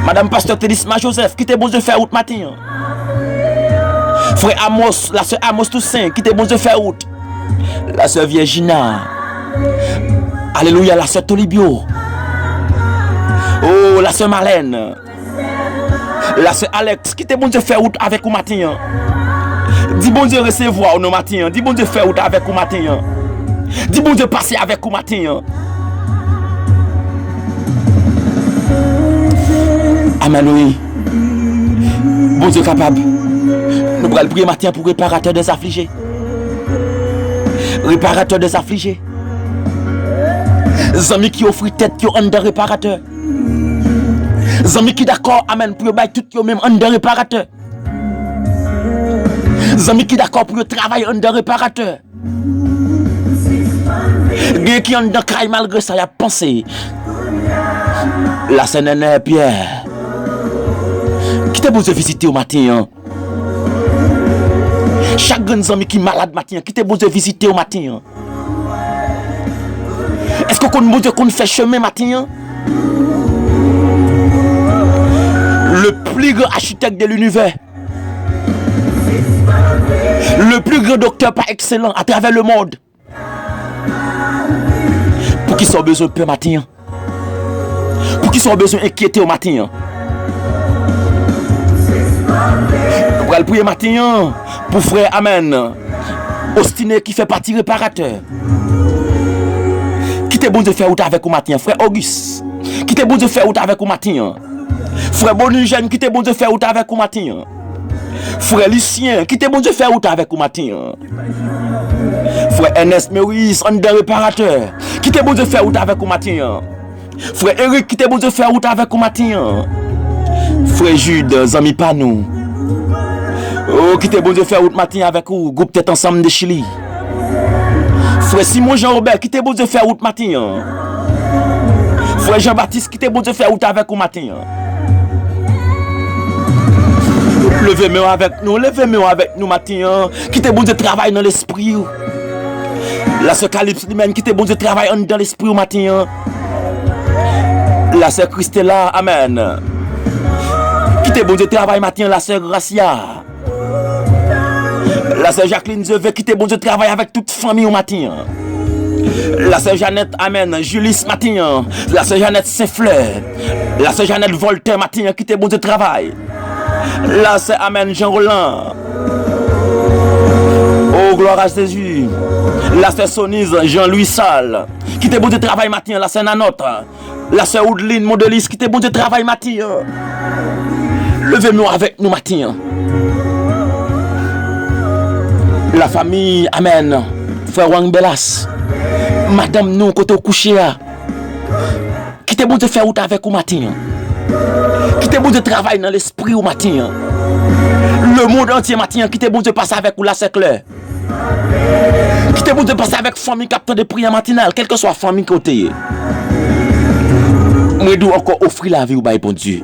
Madanm pastè Telisma Joseph, kite Bondye fè wout maten an. Frè Amos, lasè Amos Toussaint, kite Bondye fè wout. Lasè Virginia. Alelouya, lasè Tolibyo. Oh, la sè Malèn. La sè Alex, kite Bondye fè wout avèk ou maten an. Di Bondye resevwa w nan maten an. Di Bondye fè wout avèk ou maten an. Di Bondye pase avèk ou maten an. Amèn, wi. Bondye kapab. Nou pral priye maten an pou reparatè dèzaflije. Reparatè dèzaflije. Zanmi ki ofri tèt yo anndan reparatè. Zanmi ki dakò, amèn, pou yo bay tout yo menm anndan reparatè. Zanmi ki dakò pou yo travay anndan reparatè. Gen ki anndan kay malgre sa y ap panse. La sè Nènè Pyè. Kite Bondye vizite w maten an. Chak grenn zanmi ki malad maten an, kite Bondye vizite w maten an. Èske w konn Bondye konn fè chemen maten an? Le plus grand architecte de l'univers. Le plus grand docteur par excellence à travers le monde. Poukisa w bezwen pè maten an? Poukisa w bezwen enkyete w maten an? Nou pral priye maten an pou frè, amèn, Ostine ki fè pati reparatè. Kite Bondye fè wout avèk ou maten an, frè Auguste. Kite Bondye fè wout avèk ou maten an. Frè Bonijèn, kite Bondye fè wout avèk ou maten an. Frè Lucien, kite Bondye fè wout avèk ou maten an. Frè Ernest Meurice, anndan reparatè, kite Bondye fè wout avèk ou maten an. Frè Eric, kite Bondye fè wout avèk ou maten an. Frè Jude, zanmi pa nou. Oh, kite Bondye fè wout maten an avèk ou, gwoup Tèt Ansanm de Chili. Frè Simon Jean Robert, kite Bondye fè wout maten an. Frè Jean Baptiste, kite Bondye fè wout avèk ou maten an. Leve men w avèk nou, leve men w avèk nou maten an. Kite Bondye travay nan lespri w. La sè Kalips li menm, kite Bondye travay anndan lespri w maten an. La sè Christella, amèn. Kite Bondye travay maten an, la sè Gracia. La sè Jacqueline Zeve, kite Bondye travay avèk tout fanmi w maten an. La sè Jeannette, amèn, Julis maten an. La sè Jeannette Senflè. La sè Jeannette Voltaire maten an, kite Bondye travay. La sè, amèn, Jean Roland. Oh, gloire à Jésus. La sè Sonise, Jean Louis Sal. Kite Bondye travay maten an, la sè Nanot. La sè Woodline Mondelis, kite Bondye travay maten an. Leve men w avèk nou maten an. La fami, amèn. Frè Wang Belas. Madanm nou, kote w kouche a. Kite Bondye fè wout avèk ou maten an. Kite Bondye travay nan lespri w maten an. Lemonn antye maten an, kite Bondye pase avèk ou, la sè Klè. Kite Bondye pase avèk fanmi k ap tande priyè matinal, kèlkeswa fanmi ke w te ye. Mwen di w ankò, ofri lavi w bay Bondye.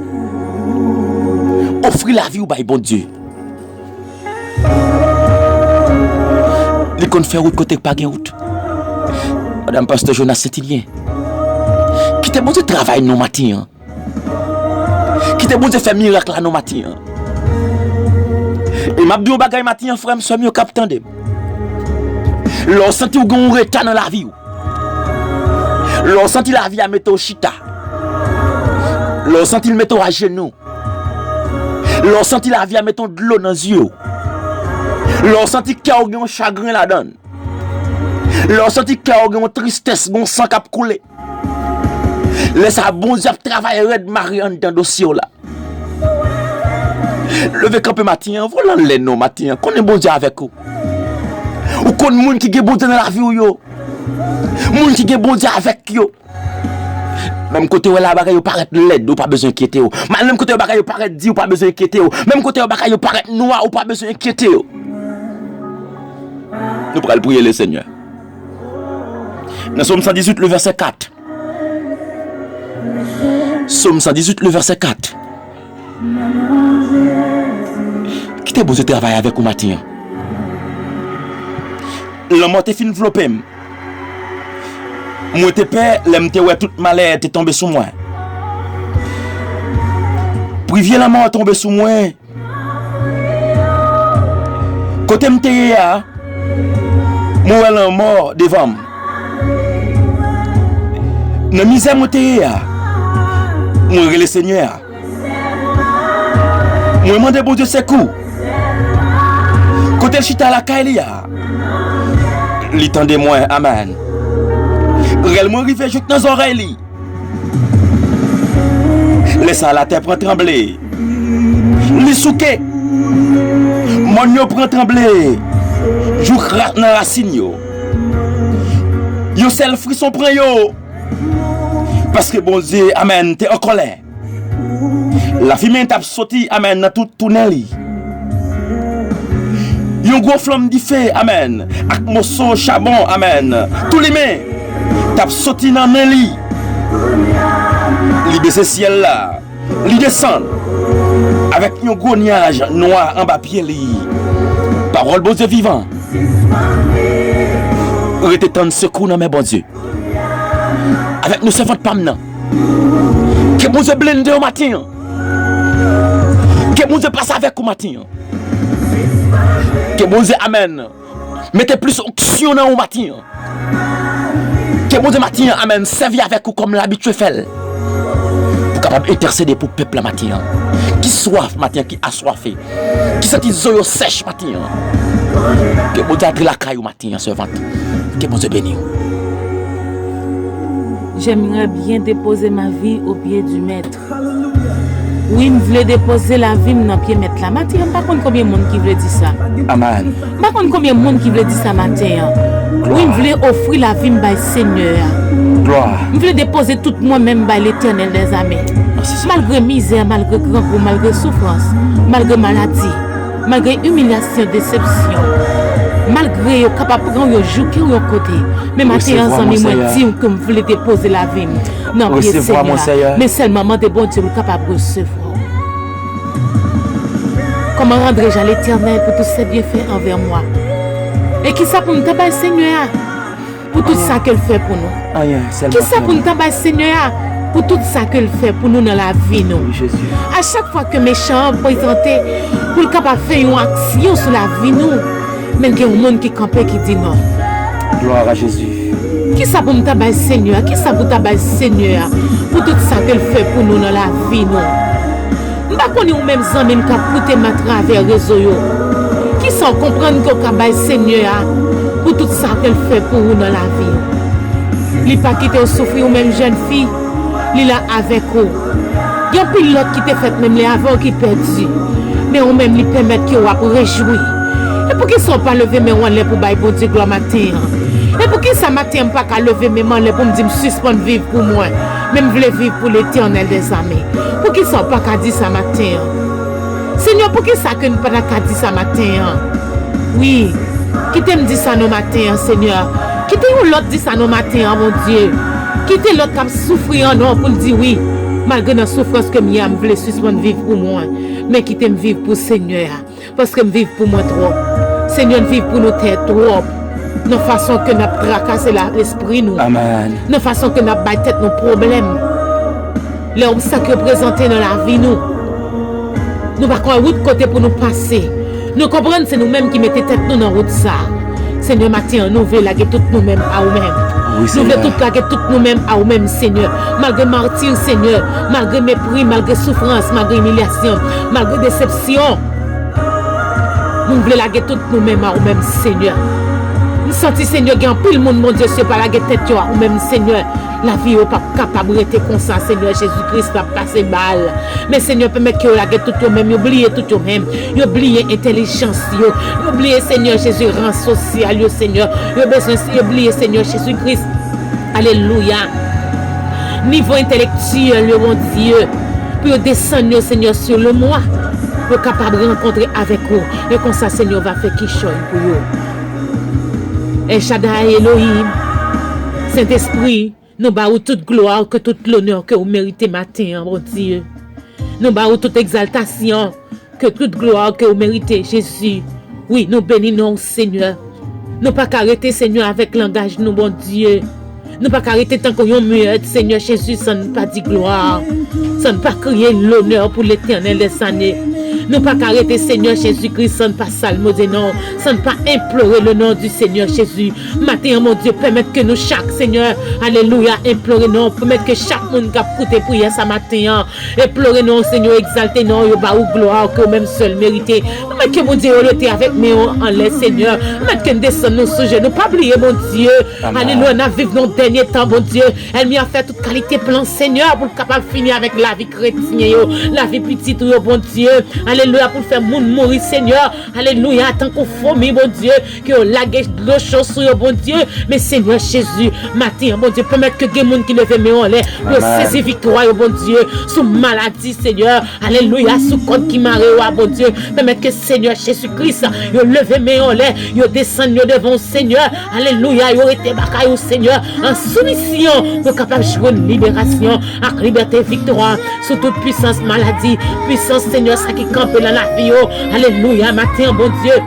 Ofri lavi w bay Bondye. Li konn fè wout kote k pa gen wout. Madanm pastè Jonas Sentilyen. Kite Bondye travay nan maten an. Kite Bondye fè mirak la nan maten an. E m ap di yon bagay maten an, frè m, sè m yo k ap tande m. Lè w santi w gen yon reta nan lavi w, lè w santi lavi a mete w chita, lè w santi l mete w ajenou, lè w santi lavi a mete yon dlo nan zye w, lè w santi kè w gen yon chagren ladan l, lè w santi kè w gen yon tristès, gen yon san k ap koule, lè sa a, Bondye ap travay rèd mare anndan dosye w la. Leve kanpe maten an, volan lè non maten an. Konnen Bondye avèk ou. Ou konn moun ki gen Bondye nan lavi w yo. Moun ki gen Bondye avèk yo. Menm kote w wè la bagay yo parèt lèd, ou pa bezwen enkyete w. Menm kote yo bagay yo parèt di, ou pa bezwen enkyete w. Menm kote yo bagay yo parèt nwa, ou pa bezwen enkyete w. Nou pral priye Lesenyè. Nan Sòm san dizuit, le vèsè kat. Sòm san dizuit, le vèsè kat. Kite Bondye travay avèk ou maten an. Lanmò te fin vlope m. Mwen te pè lè m te wè tout malè te tonbe sou mwen. Privye lanmò tonbe sou mwen. Kote m te ye a, mwen wè lanmò devan m. Nan mizè mwen te ye a, Mwen rele Senyè a. Mwen mande Bondye sekou. Kote l chita lakay li a, li tande mwen. Amèn. Rèl mwen rive jouk nan zòrèy li. Lè sa a, latè pran tranble. Li souke. Mòn yo pran tranble. Jouk ra-, nan rasin yo. Yon sèl frison pran yo. Paske Bondye, amèn, te an kòlè. Lafimen t ap soti, amèn, nan tout tounen li. Yon gwo flanm dife, amèn, ak moso chabon, amèn, tou limen, t ap soti nan nen li. Li bese syèl la, li desann avèk yon gwo nyaj nwa anba pye li. Pawòl Bondye vivan. Rete tann sekou nan men Bondye. Avèk nou sèvant pa m nan. Ke Bondye blende w maten an. Ke Bondye pase avèk ou maten an. Ke Bondye, amèn, mete plis onksyon nan ou maten an. Ke Bondye maten an, amèn, sèvi avèk ou kòm l abitye fè l. Pou kapab entèsede pou pèp la maten an. Ki swaf maten an, ki aswafe. Ki santi zo yo sèch maten an. Ke Bondye antre lakay ou maten an, sèvant. Ke Bondye beni w. J'aimerais bien déposer ma vie aux pieds du Maître. Wi, m vle depoze lavi m nan pye Mèt la. Maten an, m pa konn konbyen moun ki vle di sa. Amèn. M pa konn konbyen moun ki vle di sa maten an. Wi, m vle ofri lavi m bay Senyè a. Glwa. M vle depoze tout mwen menm bay Letènèl dèzame. Mèsi, Senyè. Malgre mizè, malgre grangou, malgre soufrans, malgre maladi, malgre imilyasyon, desepsyon, malgre yo kapab pran w, yo jouke w yon kote, men maten an, Resevwa mwen, zanmi mwen, Senyè. Di w ke m vle depoze lavi m nan pye Resevwa mwen, Senyè a. Senyè. Men sèlman mande Bondye pou l kapab resevwa w. Comment rendrai-je à l'Éternel pour tous ses bienfaits envers moi? E kisa pou m ta bay Senyè a pou tout sa ke l fè pou nou? Anyen, sèlman. Kisa pou n ta bay Senyè a pou tout sa ke l fè pou nou nan lavi nou? Wi, Jezi. A chak fwa ke mechan an prezante pou l kapab fè yon aksyon sou lavi nou, men gen yon moun ki kanpe ki di non. Glwa a Jezi. Kisa pou m ta bay Senyè a? Kisa pou ta bay Senyè a pou tout sa ke l fè pou nou nan lavi nou? M pa konnen ou menm zanmi m k ap koute m atravè rezo yo. Kisa w konprann ke w ka bay Senyè a pou tout sa ke l fè pou ou nan lavi w? Li pa kite w soufri ou menm jèn fi. Li la avèk ou. Gen anpil lòt ki te fèt menm lè avè w ki pèdi. Men ou menm li pèmèt ke w ap rejwi. E poukisa w pa leve men w anlè pou bay Bondye glwa maten an? E poukisa maten an m pa ka leve men m anlè pou m di m sispann viv pou mwen, men m vle viv pou Letènèl dèzame? Poukisa w pa ka di sa maten an? Senyè, poukisa ke n pa ta ka di sa maten an? Wi, kite m di sa non maten an, Senyè. Kite yon lòt di sa non maten an, Bondye. Kite lòt k ap soufri an non pou l di wi. Malgre nan soufrans ke m ye a, m vle sispann viv pou mwen. Men kite m viv pou Senyè a. Paske m viv pou mwen twòp. Senyè, n viv pou nou tèt twòp. Nan fason ke n ap trakase la, lespri nou. Amèn. Nan fason ke n ap bay tèt nou pwoblèm. Lè obstak yo prezante nan lavi nou, nou pa konn wout kote pou nou pase. Nou konprann se nou menm ki mete tèt nou nan wout sa. Senyè, maten an, nou vle lage tout nou menm a ou menm. Wi, Nou vle Senyè. tout lage tout nou menm a ou menm, Senyè. Malgre mati, Senyè, malgre mepri, malgre soufrans, malgre imilyasyon, malgre desepsyon, nou vle lage tout nou menm a ou menm, Senyè. M santi, Senyè, gen anpil moun, Bondye, si yo pa lage tèt yo a ou menm, Senyè, lavi yo p ap kapab rete konsa, Senyè Jezi Kris, n ap pase bal. Men, Senyè, pèmèt ke yo lage tout yo menm, yo bliye tout yo menm, yo bliye entèlijans yo, yo bliye, Senyè Jezi, ran sosyal yo, Senyè, yo bezwen, yo bliye, Senyè Jezi Kris. Alelouya. Nivo entèlektyèl yo, Bondye, pou yo desann yo, Senyè, sou lomwa, pou yo kapab rankontre avèk ou. E konsa, Senyè, ou va fè kichòy pou yo. El Shaddai, Elohim, Sentespri, nou ba ou tout glwa ke tout lonè ke ou merite maten an, Bondye. Nou ba ou tout egzaltasyon ke tout glwa ke ou merite, Jezi. Wi, nou beni non w, Senyè. Nou pa ka rete, Senyè, avèk langaj nou, Bondye. Nou pa ka rete tankou yon myèt, Senyè Jezi, san n pa di glwa, san n pa kriye lonè pou Letènèl dèzame. Nou pa ka rete, Senyè Jezi Kris, san n pa salmode non, san n pa enplore le non di Senyè Jezi. Maten an, Bondye, pèmèt ke nou chak, Senyè, alelouya, enplore non, pèmèt ke chak moun k ap koute priyè sa maten an, enplore non, Senyè, egzalte non, yo ba ou glwa ke ou menm sèl merite. Pèmèt ke Bondye yo rete avèk men yo anlè, Senyè. Pèmèt ke n desann nou sou jenou. Pa bliye, Bondye, alelouya, n ap viv nan dènye tan, Bondye. Ènmi an fè tout kalite plan, Senyè, pou l kapab fini avèk lavi kretyen yo, lavi pitit ou yo, Bondye. Alelouya, pou l fè moun mouri, Senyè. Alelouya, tankou fomi, Bondye, ke yo lage dlo cho sou yo, Bondye. Men, Senyè Jezi, maten an, Bondye, pèmèt ke gen moun ki leve men yo anlè, pou yo sezi viktwa yo, Bondye, sou maladi, Senyè. Alelouya, sou kòd ki mare yo a, Bondye. Pèmèt ke Senyè Jezi Kris, yo leve men yo anlè, yo desann yo devan w, Senyè. Alelouya, yo rete lakay ou, Senyè, an soumisyon, pou yo kapab jwenn liberasyon ak libète, viktwa sou tout pwisans maladi, pwisans, Senyè, sa ki kanpe nan lavi yo. Alelouya, maten an, Bondye.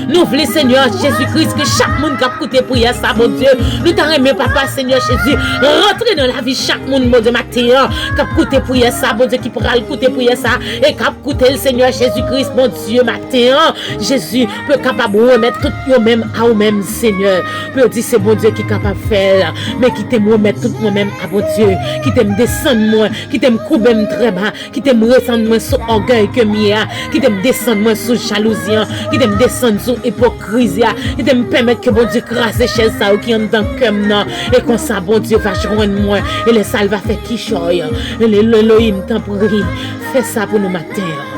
Nou vle, Senyè Jezi Kris, ke chak moun k ap koute priyè sa, Bondye, nou ta renmen, Papa, Senyè Jezi, rantre nan lavi chak moun, Bondye, maten an, k ap koute priyè sa, Bondye, ki pral koute priyè sa, e k ap koute l, Senyè Jezi Kris, Bondye, maten an, Jezi, pou yo kapab remèt tout yo menm a ou menm, Senyè. Pou yo di se Bondye ki kapab fè l, men kite m remèt tout mwen menm a Bondye, kite m desann mwen, kite m koube m trè ba, kite m desann mwen sou ògèy ke m ye a, kite m desann mwen sou jalouzi an, kite m desann sou ipokrizi a, kite m pèmèt ke Bondye kraze chèz sa yo ki anndan kè m nan, e konsa Bondye va jwenn mwen, e lè sa l va fè kichòy. Eloyim, tanpri, fè sa pou nou maten an.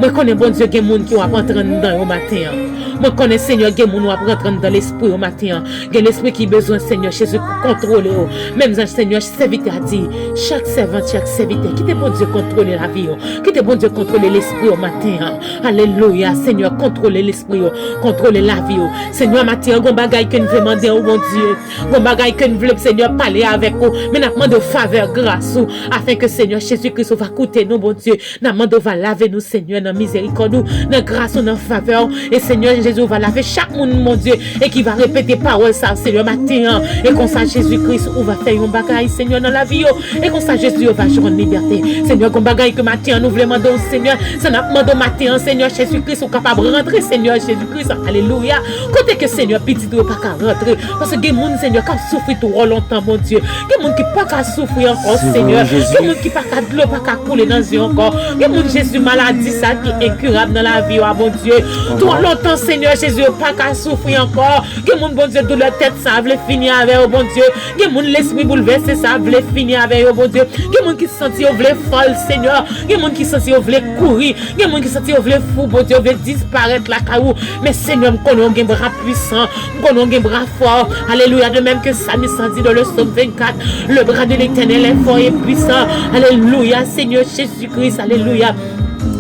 Mwen konnen, Bondye, gen moun ki w ap rantre anndan yo maten an. Mwen konnen, Senyè, gen moun w ap rantre anndan lespri yo maten an. Gen lespri ki bezwen, Senyè Jezi, kontwole yo. Menm jan, Senyè, sèvitè a di, chak sèvant, chak sèvitè, kite Bondye kontwole lavi yo. Kite Bondye kontwole lespri yo maten an. Alelouya, Senyè, kontwole lespri yo, kontwole lavi yo. Senyè, maten an, gon bagay ke n vle mande w, Bondye. Gon bagay ke n vle, Senyè, pale avèk ou. Men n ap mande w favè, gras ou, afin ke, Senyè Jezi Kris, ou va koute nou, Bondye. N ap mande w va lave nou, Senyè, nan mizerikòd ou, nan gras ou, nan favè w. E Senyè Jezi, ou va lave chak moun, Bondye, e ki va repete pawòl sa, Senyè, maten an. E konsa, Jezi Kris, ou va fè yon bagay, Senyè, nan lavi yo. E konsa, Jezi, yo va jwenn libète. Senyè, gon bagay ke maten an nou vle mande w, Senyè, sa n ap mande w maten an, Senyè Jezi Kris, ou kapab rantre, Senyè Jezi Kris. Alelouya. Kote ke, Senyè, pitit ou yo pa ka rantre. Paske gen moun, Senyè, k ap soufri twò lontan, Bondye. Gen moun ki pa ka soufri ankò, Senyè. Gen moun ki pa ka, dlo pa ka koule nan zye ankò. Gen moun, Jezi, maladi sa ki enkirab nan lavi yo a, Bondye. Twò lontan, Senyè Jezi, yo pa ka soufri ankò. Gen moun, Bondye, doulè tèt sa vle fini avè yo, Bondye. Gen moun, lespri boulvèse sa vle fini avè yo, Bondye. Gen moun ki santi yo vle fòl, Senyè. Gen moun ki santi yo vle kouri. Gen moun ki santi yo vle fou, Bondye, yo vle disparèt lakay ou. Men, Senyè, m konnen w gen bra pwisan. M konnen w gen bra fò. Alelouya. De menm ke Samis lan di dans le Psaume vingt-quatre, le bras de l'Éternel est fort et puissant. Alelouya, Senyè Jezi Kris. Alelouya.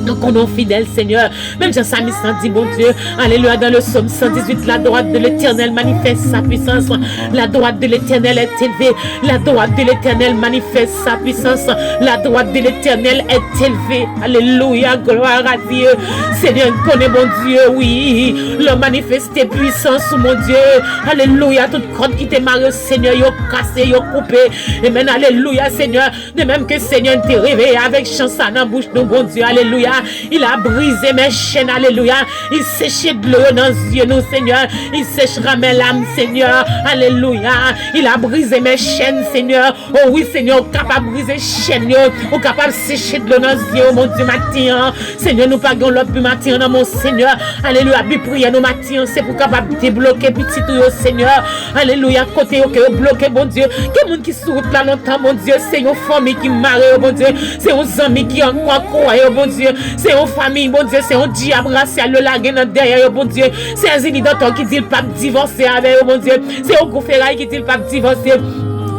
Nou konnen w fidèl, Senyè. Menm jan Samis lan di, Bondye, alelouya, dans le Psaume cent dix-huit, la droite de l'Éternel manifeste sa puissance. La droite de l'Éternel est élevée. La droite de l'Éternel manifeste sa puissance. La droite de l'Éternel est élevée. Alelouya, glwa a Dye. Senyè, n konnen, Bondye, wi, l ap manifeste pwisans ou, Bondye. Alelouya, tout kòd ki te mare yo, Senyè, yo kase, yo koupe. Amen, alelouya, Senyè. De menm ke Senyè, n te reveye avèk chan sa nan bouch nou, Bondye, alelouya. Il a brisé mes chaînes, alelouya. Il sèche dlo yo nan zye nou, Senyè. Il sèchera mes larmes, Senyè. Alelouya. Il a brisé mes chaînes, Senyè. O wi, Senyè, ou kapab brize chèn yo. Ou kapab seche dlo nan zye yo, Bondye, maten an. Senyè, nou pa gen lòt bi maten an nan men w, Senyè. Alelouya, bi priyè nou maten an, se pou kapab debloke pitit ou yo, Senyè. Alelouya, kote yo ke yo bloke, Bondye. Gen moun ki sou wout la lontan, Bondye. Se yon fanmi ki mare yo, Bondye. Se yon zanmi ki ankò kwè yo, Bondye. Se yon fanmi, Bondye. Se yon dyab rasyal yo lage nan dèyè yo, Bondye. Se Zini Dantò ki di l p ap divòse avè yo, Bondye. Se yon gwo feray ki di l p ap divòse.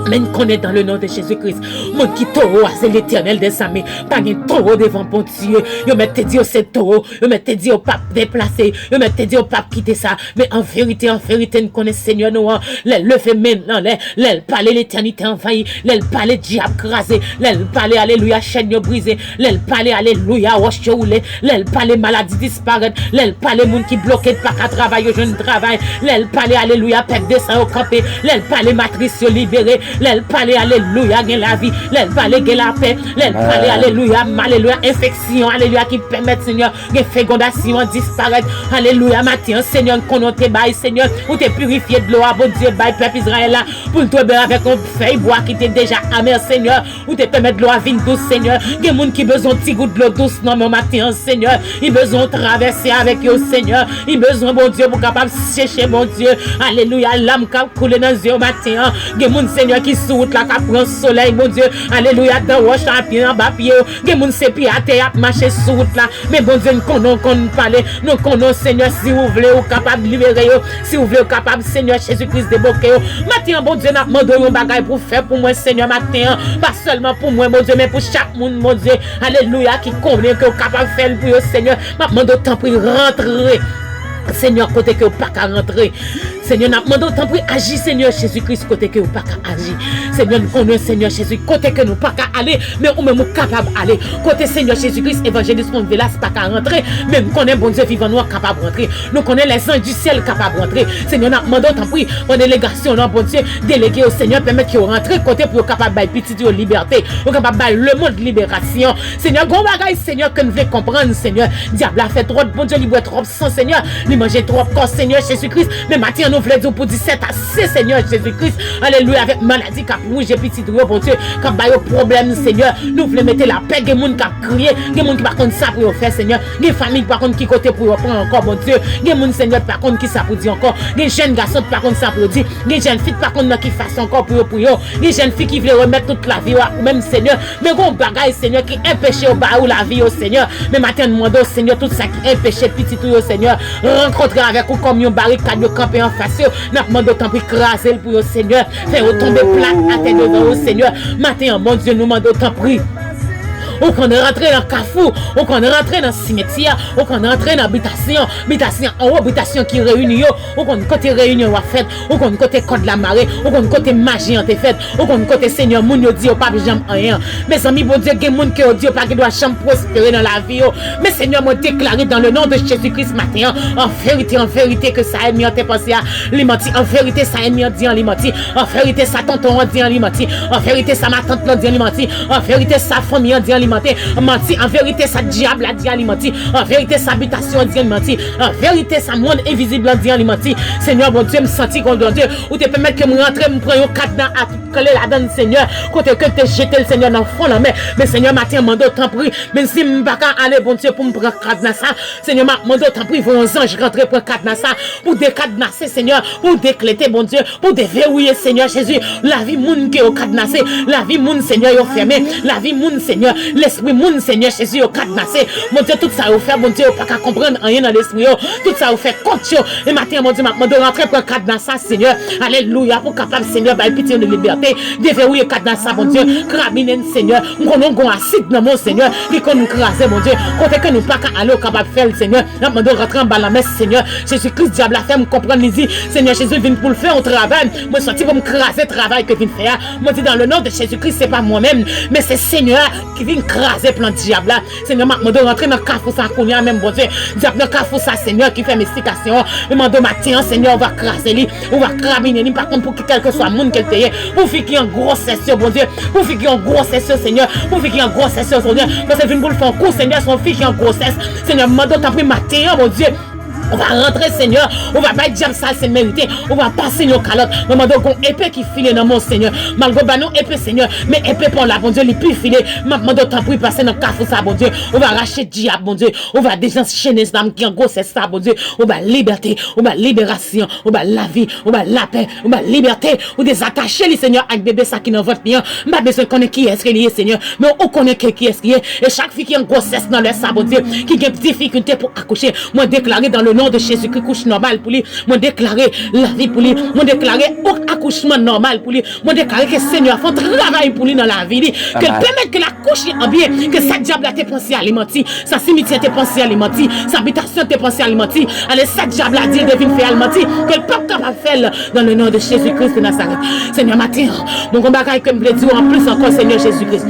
Men n konnen dans le nom de Jésus-Christ, moun ki towo a, se Letènèl dèzame. Pa gen towo devan Bondye. Yo mèt te di yo se towo. Yo mèt te di yo p ap deplase. Yo mèt te di yo p ap kite sa. Men an verite, an verite, n konnen Senyè nou an, lè l leve men l anlè, lè l pale, letènite anvayi, lè l pale, dyab kraze, lè l pale, alelouya, chèn yo brize, lè l pale, alelouya, wòch yo woule, lè l pale, maladi disparèt, lè l pale, moun ki bloke pa ka travay, yo jwenn travay, lè l pale, alelouya, pèp desan yo kanpe, lè l pale, matris yo libere, Lè l pale, alelouya, gen lavi. Lè l pale, gen lapè. Lè l pale, alelouya, alelouya, enfeksyon, alelouya, ki pèmèt, Senyè, gen fegondasyon an disparèt. Alelouya, maten an, Senyè, n konnen w te bay, Senyè, ou te pirifye dlo a, Bondye, bay pèp Izrayèl la, pou l te bwè avèk yon fèy bwa ki te deja amè, Senyè. Ou te pèmèt dlo a vin dous, Senyè. Gen moun ki bezwen yon ti gout dlo dous nan men w maten an, Senyè. Li bezwen w travèse avèk yo, Senyè. Li bezwen, Bondye, pou kapab seche, Bondye. Alelouya, lam k ap koule nan zye yo maten an. Gen moun, Senyè, ki sou wout la, k ap pran solèy, Bondye. Alelouya, dan wòch la, pye anba pye yo. Gen moun, se pye atè y ap mache sou wout la. Men, Bondye, n konnen w konn pale. Nou konnen w, Senyè, si ou vle, ou kapab libere yo. Si ou vle, ou kapab, Senyè Jezi Kris, debloke yo. Maten an, Bondye, n ap mande w yon bagay pou w fè pou mwen, Senyè, maten an. Pa sèlman pou mwen, Bondye, men pou chak moun, Bondye. Alelouya, ki konnen ke w kapab fè l pou yo, Senyè. M ap mande w, tanpri, rantre. Senyè, kote ke w pa ka rantre. Senyè, n ap mande w, tanpri, aji, Senyè Jezi Kris, kote ke w pa ka aji. Senyè, n konnen, Senyè Jezi, kote ke nou pa ka ale, men ou menm ou kapab ale. Kote, Senyè Jezi Kris, evanjelis Ronvelas pa ka rantre, men m konnen Bondye vivan nou an kapab rantre. Nou konnen lèzanj di syèl kapab rantre. Senyè, n ap mande w, tanpri, pran delegasyon nan, Bondye, delege yo, Senyè, pèmèt yo rantre kote pou yo kapab bay pitit yo libète. Yo kapab bay lemonn liberasyon. Senyè, gen yon bagay, Senyè, ke n vle konprann, Senyè. Dyab la fè twòp, Bondye, li bwè twòp san, Senyè. Li manje twòp kò, Senyè Jezi Kris. Men maten an, nou vle di w pou di sèt ase, Senyè Jezi Kris. Alelouya, avèk maladi k ap wouje pitit ou yo, Bondye, k ap ba yo pwoblèm, Senyè. Nou vle mete lapè, gen moun k ap kriye, gen moun ki pa konn sa pou yo fè, Senyè. Gen fanmi ki pa konn ki kote pou yo pran ankò, Bondye. Gen moun, Senyè, ki pa konn ki sa pou di ankò. Gen jèn gason ki pa konn sa pou yo di. Gen jèn fi ki pa konn nan ki fason ankò pou yo, pou yo. Gen jèn fi ki vle remèt tout lavi yo a ou menm, Senyè. Men gen yon bagay, Senyè, ki enpeche yo ba ou lavi yo, Senyè. Men maten an, n mande w, Senyè, tout sa ki enpeche pitit ou yo, Senyè, rankontre avèk ou kòm yon barikad yo kanpe anfas yo. N ap mande w, tanpri, kraze l pou yo, Senyè. Fè yo tonbe plat atè devan ou, Senyè. Maten an, Bondye, nou mande w, tanpri. Ou konn rantre nan kafou, ou konn rantre nan simetyè, ou konn rantre nan bitasyon, bitasyon anwo, bitasyon ki reyini yo, ou konn kote reyinyon yo ap fèt, ou konn kote kòd la mare, ou konn kote maji an te fèt, ou konn kote, Senyè, moun yo di yo p ap janm anyen an. Mezanmi, Bondye, gen moun ke yo di yo pa gen dwa janm pwospere nan lavi yo. Men, Senyè, mwen deklare dans le nom de Jésus-Christ maten an, an verite, an verite, ke sa ènmi an te panse a, li manti. An verite, sa ènmi an di an, li manti. An verite, sa tonton an di an, li manti. An verite, sa matant lan di an, li manti. An verite, sa fanmi an di an, li manti. Manti. An verite, sa dyab la di an, li manti. An verite, sa bitasyon an di an, li manti. An verite, sa monn envizib lan di an, li manti. Senyè Bondye, m santi kon Bondye, ou te pèmèt ke m rantre, m pran yon kadna ak kle ladan l, Senyè. Kote ke l te jete l, Senyè, nan fon lanmè. Men, Senyè, maten an, mande w, tanpri, menm si m pa ka ale, Bondye, pou m pran kadna sa, Senyè, m ap mande w, tanpri, voye yon zanj rantre pran kadna sa, pou dekadnase, Senyè, pou deklete, Bondye, pou deverouye, Senyè Jezi, lavi moun ke yo kadnase, lavi moun, Senyè, yo fèmen, lavi moun, Senyè, lespri moun, Senyè Jezi, yo kadnase. Bondye, tout sa yo fè, Bondye, yo pa ka konprann anyen nan lespri yo. Tout sa yo fè kont yo. E maten an, Bondye, m ap mande w rantre pran kadna sa, Senyè. Alelouya, pou kapab, Senyè, bay pitit nou libète. Deverouye kadna sa, Bondye. Krabinen, Senyè. M konnen w gon asid nan men w, Senyè, ki konn kraze, Bondye. Kote ke nou pa ka ale, w kapab fè l, Senyè. N ap mande w rantre anba lanmè, Senyè. Jezi Kris, dyab la fè m konprann, li di, Senyè Jezi vin pou l fè yon travay. Mwen sòti pou m kraze travay ke vin fè a. Mwen di, dans le nom de Jésus-Christ, se pa mwen menm, men se Senyè a ki vin kraze plan dyab la. Senyè, m ap mande w rantre nan kafou sa kounye a menm, Bondye. Dyab nan kafou sa, Senyè, ki fè mistikasyon an. M mande w maten an, Senyè, ou va kraze li, ou va krabinen li, m pa konn pou ki kèlkeswa moun ke l te ye. Pou fi ki an gwosès yo, Bondye. Pou fi ki an gwosès yo, Senyè. Pou fi ki an gwosès yo, Senyè. Paske l vin pou l fè yon kou, Senyè, se yon fi ki an gwosès. Senyè, m mande w tanpri maten an, Bondye. Ou va rantre, Senyè. Ou va bay dyab sa l merite. Ou va pase l yon kalòt. Mwen mande w gon epe ki file nan men w, Senyè. Malgre w ba nou epe, Senyè, men epe pa w la, Bondye, li pi file. M ap mande w tanpri pase nan kafou sa, Bondye. Ou va rache dyab, Bondye. Ou va dezanchene zam ki an gwosès sa, Bondye. Ou ba libète, ou ba liberasyon, ou ba lavi, ou ba lapè, ou ba libète. Ou dezatache li, Senyè, ak bebe sa ki nan vant li an. M pa bezwen konnen kiyès ke li ye, Senyè. Men ou konnen ke kiyès li ye. E chak fi ki an gwosès nan lè sa, Bondye, ki gen difikilte pou akouche, mwen deklare dans le nom de Jésus-Christ, kouch nòmal pou li. Mwen deklare lavi pou li. Mwen deklare akouchman nòmal pou li. Mwen deklare ke Senyè a fè yon travay pou li nan lavi li. Ke l pèmèt ke l akouche an byen. Ke sa dyab la te panse a, li manti. Sa simityè te panse a, li manti. Sa bitasyon te panse a, li manti. Ale, sa dyab la di l te vin fè a, li manti. Ke l p ap kapab fè l dans le nom de Jésus-Christ de Nazareth. Senyè, maten an, bon, gon bagay ke m vle di w anplis ankò, Senyè Jezi Kris.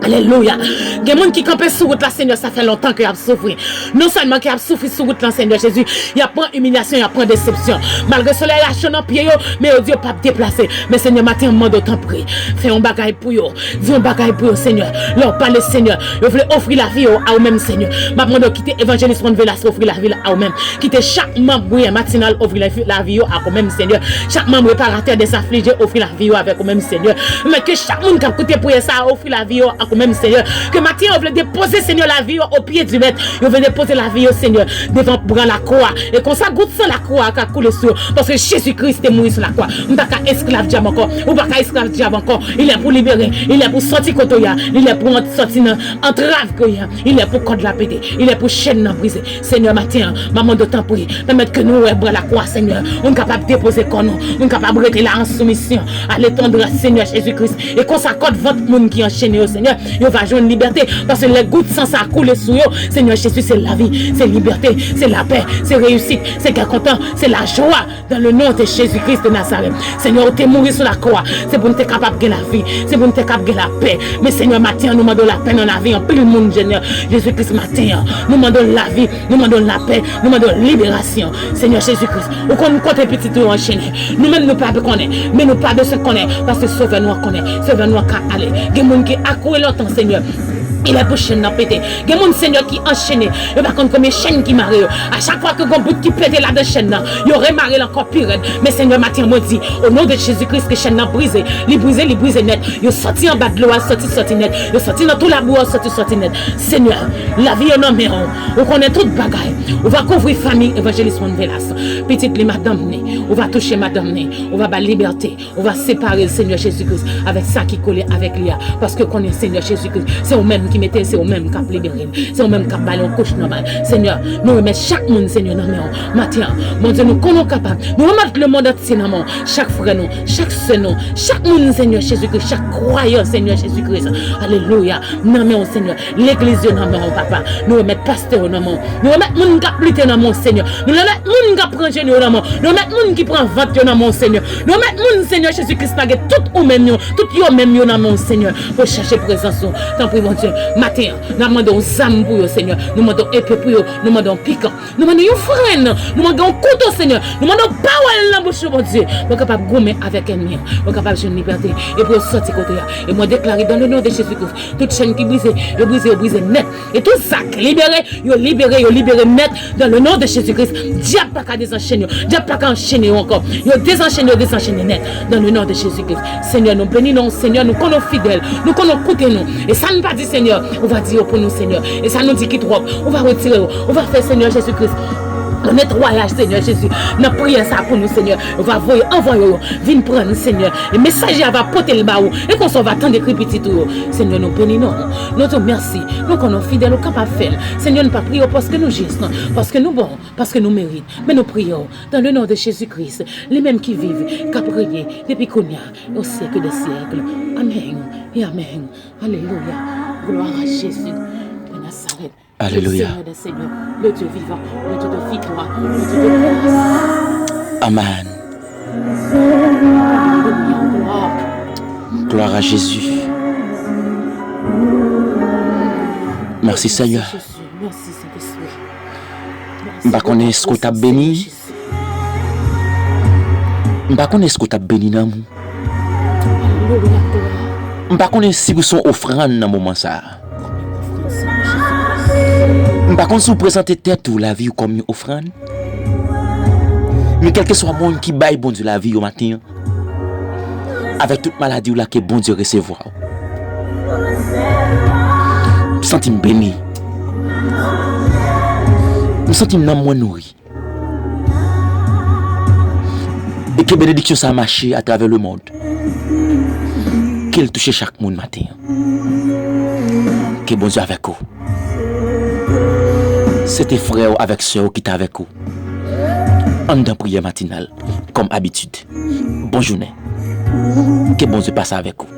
Alelouya. Gen moun ki kanpe sou wout la, Senyè, sa fè lontan ke y ap soufri. Non sèlman ke y ap soufri sou wout lan, Senyè Jezi, y ap pran imilyasyon, y ap pran desepsyon. Malgre solèy la cho nan pye yo, men yo di yo p ap deplase. Men Senyè, maten an, m mande w tanpri, fè yon bagay pou yo. Di yon bagay pou yo, Senyè. Lè w pale, Senyè, yo vle ofri lavi yo a ou menm, Senyè. M ap mande w kite evanjelis Juan Velasco ofri lavi l a ou menm. Kite chak manm priyè matinal ofri lavi, lavi yo ak ou menm, Senyè. Chak manm reparatè dèzaflije ofri lavi yo avèk ou menm, Senyè. Men ke chak moun k ap koute priyè sa a ofri lavi yo ak ou menm, Senyè. Ke maten yo vle depoze, Senyè, lavi yo o pye di Mèt. Yo vle depoze lavi yo, Senyè, devan bra lakwa. E konsa, gout san lakwa a ka koule sou yo. Paske Jezi Kris te mouri sou lakwa. M pa ka esklav dyab ankò. Ou pa ka esklav dyab ankò. Li lè pou libere. Li lè pou sòti kote w ye a. Li lè pou ant-, sòti nan antrav ke w ye a. Li lè pou kòd la pete. Li lè pou chèn nan brize. Senyè, maten an, m ap mande w tanpri, pèmèt ke nou wè bra lakwa, Senyè. Moun kapab depoze kò nou. Moun kapab rete la an soumisyon. Ale tandrès, Senyè Jezi Kris. E konsa, kòd vant moun ki anchene yo, Senyè, yo va jwenn libète. Paske lè gout san sa a koule sou yo, Senyè Jezi, se lavi, se libète, se lapè, se reyisit, se kè kontan, se lajwa. Dans le nom de Jésus-Christ de Nazareth. Senyè, ou te mouri sou lakwa. Se pou n te kapab gen lavi. Se pou n te kapab gen lapè. Men, Senyè, maten an, nou mande w lapè nan lavi anpil moun, Senyè. Jezi Kris, maten an, nou mande w lavi. Nou mande w lapè. Nou mande w liberasyon. Senyè Jezi Kris, ou konn kote pitit ou yo anchene. Nou menm, nou pa konnen. Men nou pa bezwen konnen. Paske Sovè nou an konnen. Sovè nou an ka ale. Gen moun ki akouri lontan, Senyè. Li lè pou chèn nan pete. Gen moun, Senyè, ki anchene. Yo pa konn konbyen chèn ki mare yo. A chak fwa ke gon bout ki pete ladan chèn nan, yo remare l ankò pi rèd. Men, Senyè, maten an, mwen di, o non de Jezi Kris, ke chèn nan brize. Li brize, li brize nèt. Yo sòti anba dlo a, sòti, sòti nèt. Yo sòti nan twou labou a, sòti, sòti nèt. Senyè, lavi yo nan men w. Ou konnen tout bagay. Ou va kouvri fanmi evanjelis Juan Velasco. Pitit li, madanm ni. Ou va touche madanm ni. Ou va ba l libète. Ou va separe l, Senyè Jezi Kris, avèk sa ki kole avèk li a. Paske konnen, Senyè Jezi Kris, se ou menm ki mete l, se ou menm k ap libere l, se ou menm k ap ba l yon kouch nòmal. Senyè, nou remèt chak moun, Senyè, nan men w. Maten an, Bondye, nou konnen w kapab. Nou remèt lemonn antye nan men w. Chak frè nou, chak sè nou, chak moun, Senyè Jezi Kris, chak kwayan, Senyè Jezi Kris. Alelouya. Nan men w, Senyè. Legliz yo nan men w, papa. Nou remèt pastè yo nan men w. Nou remèt moun k ap lite nan men w, Senyè. Nou remèt moun k ap pran jenou yo nan men w. Nou remèt moun ki pran vant yo nan men w, Senyè. Nou remèt moun, Senyè Jezi Kris, lage tout ou menm yo, tout yo menm yo nan men w, Senyè. Pou chache prezans ou. Tanpri, Bondye. Maten an, n ap mande w zam pou yo, Senyè. Nou mande w epe pou yo. Nou mande w pikan. Nou mande yon frenn. Nou mande yon kouto, Senyè. Nou mande yon pawòl nan bouch ou, Bondye. Pou yo kapab goumen avèk ènmi an. Pou yo kapab jwenn libète. E pou yo sòti kote a. E mwen deklare dans le nom de Jésus-Christ, tout chèn ki brize, yo brize, yo brize nèt. E tout sa ki libere, yo libere, yo libere nèt. Dans le nom de Jésus-Christ, dyab pa ka dezanchene yo. Dyab pa ka anchene yo ankò. Yo dezanchene, yo dezanchene nèt. Dans le nom de Jésus-Christ. Senyè, nou beni non w, Senyè, nou konnen w fidèl. Nou konnen w koute nou. E sa n pa di, Senyè, ou va di yo pou nou, Senyè. E sa nou di ki twòp, ou va retire yo. Ou va fè, Senyè Jezi Kris, yon netwayaj, Senyè Jezi, nan priyè sa pou nou, Senyè. Ou va voye anvwaye yo vin pran nou, Senyè. E mesaje a va pote l ba ou. E konsa, ou va tande kri pitit ou yo. Senyè, nou beni non w. Nou di w mèsi. Nou konnen w fidèl, ou kapab fè l. Senyè, nou pa priye w paske nou jis, non. Paske nou bon, paske nou merit. Men nou priye w dans le nom de Jésus-Christ, li menm ki viv, k ap reye depi kounye a, au siècle des siècles. Amèn e amèn. Alelouya. Gloire à Jésus de Nazareth. Alelouya. Le Seigneur des seigneurs, le Dieu vivant, le Dieu de victoire, le Dieu de grâce. Amen. Alelouya, gloire. Gloire à Jésus. Merci, Seigneur. Jésus, merci, Saint-Esprit. M pa konnen èske w t ap beni. M pa konnen èske w t ap beni nan m. M pa konnen si w se yon ofrann nan moman sa a. M pa konn si w prezante tèt ou, lavi w kòm yon ofrann. Men kèlkeswa moun ki bay Bondye lavi yo maten an, avèk tout maladi w la, ke Bondye resevwa w. M santi m beni. M santi m nanm mwen nouri. E ke benediksyon sa a mache atravè lemonn. Ke l touche chak moun maten an. Ke Bondye avèk ou. Se te frè w avèk sè w ki t avèk ou anndan priyè matinal, kòm abitid. Bon jounen. Ke Bondye pase avèk ou.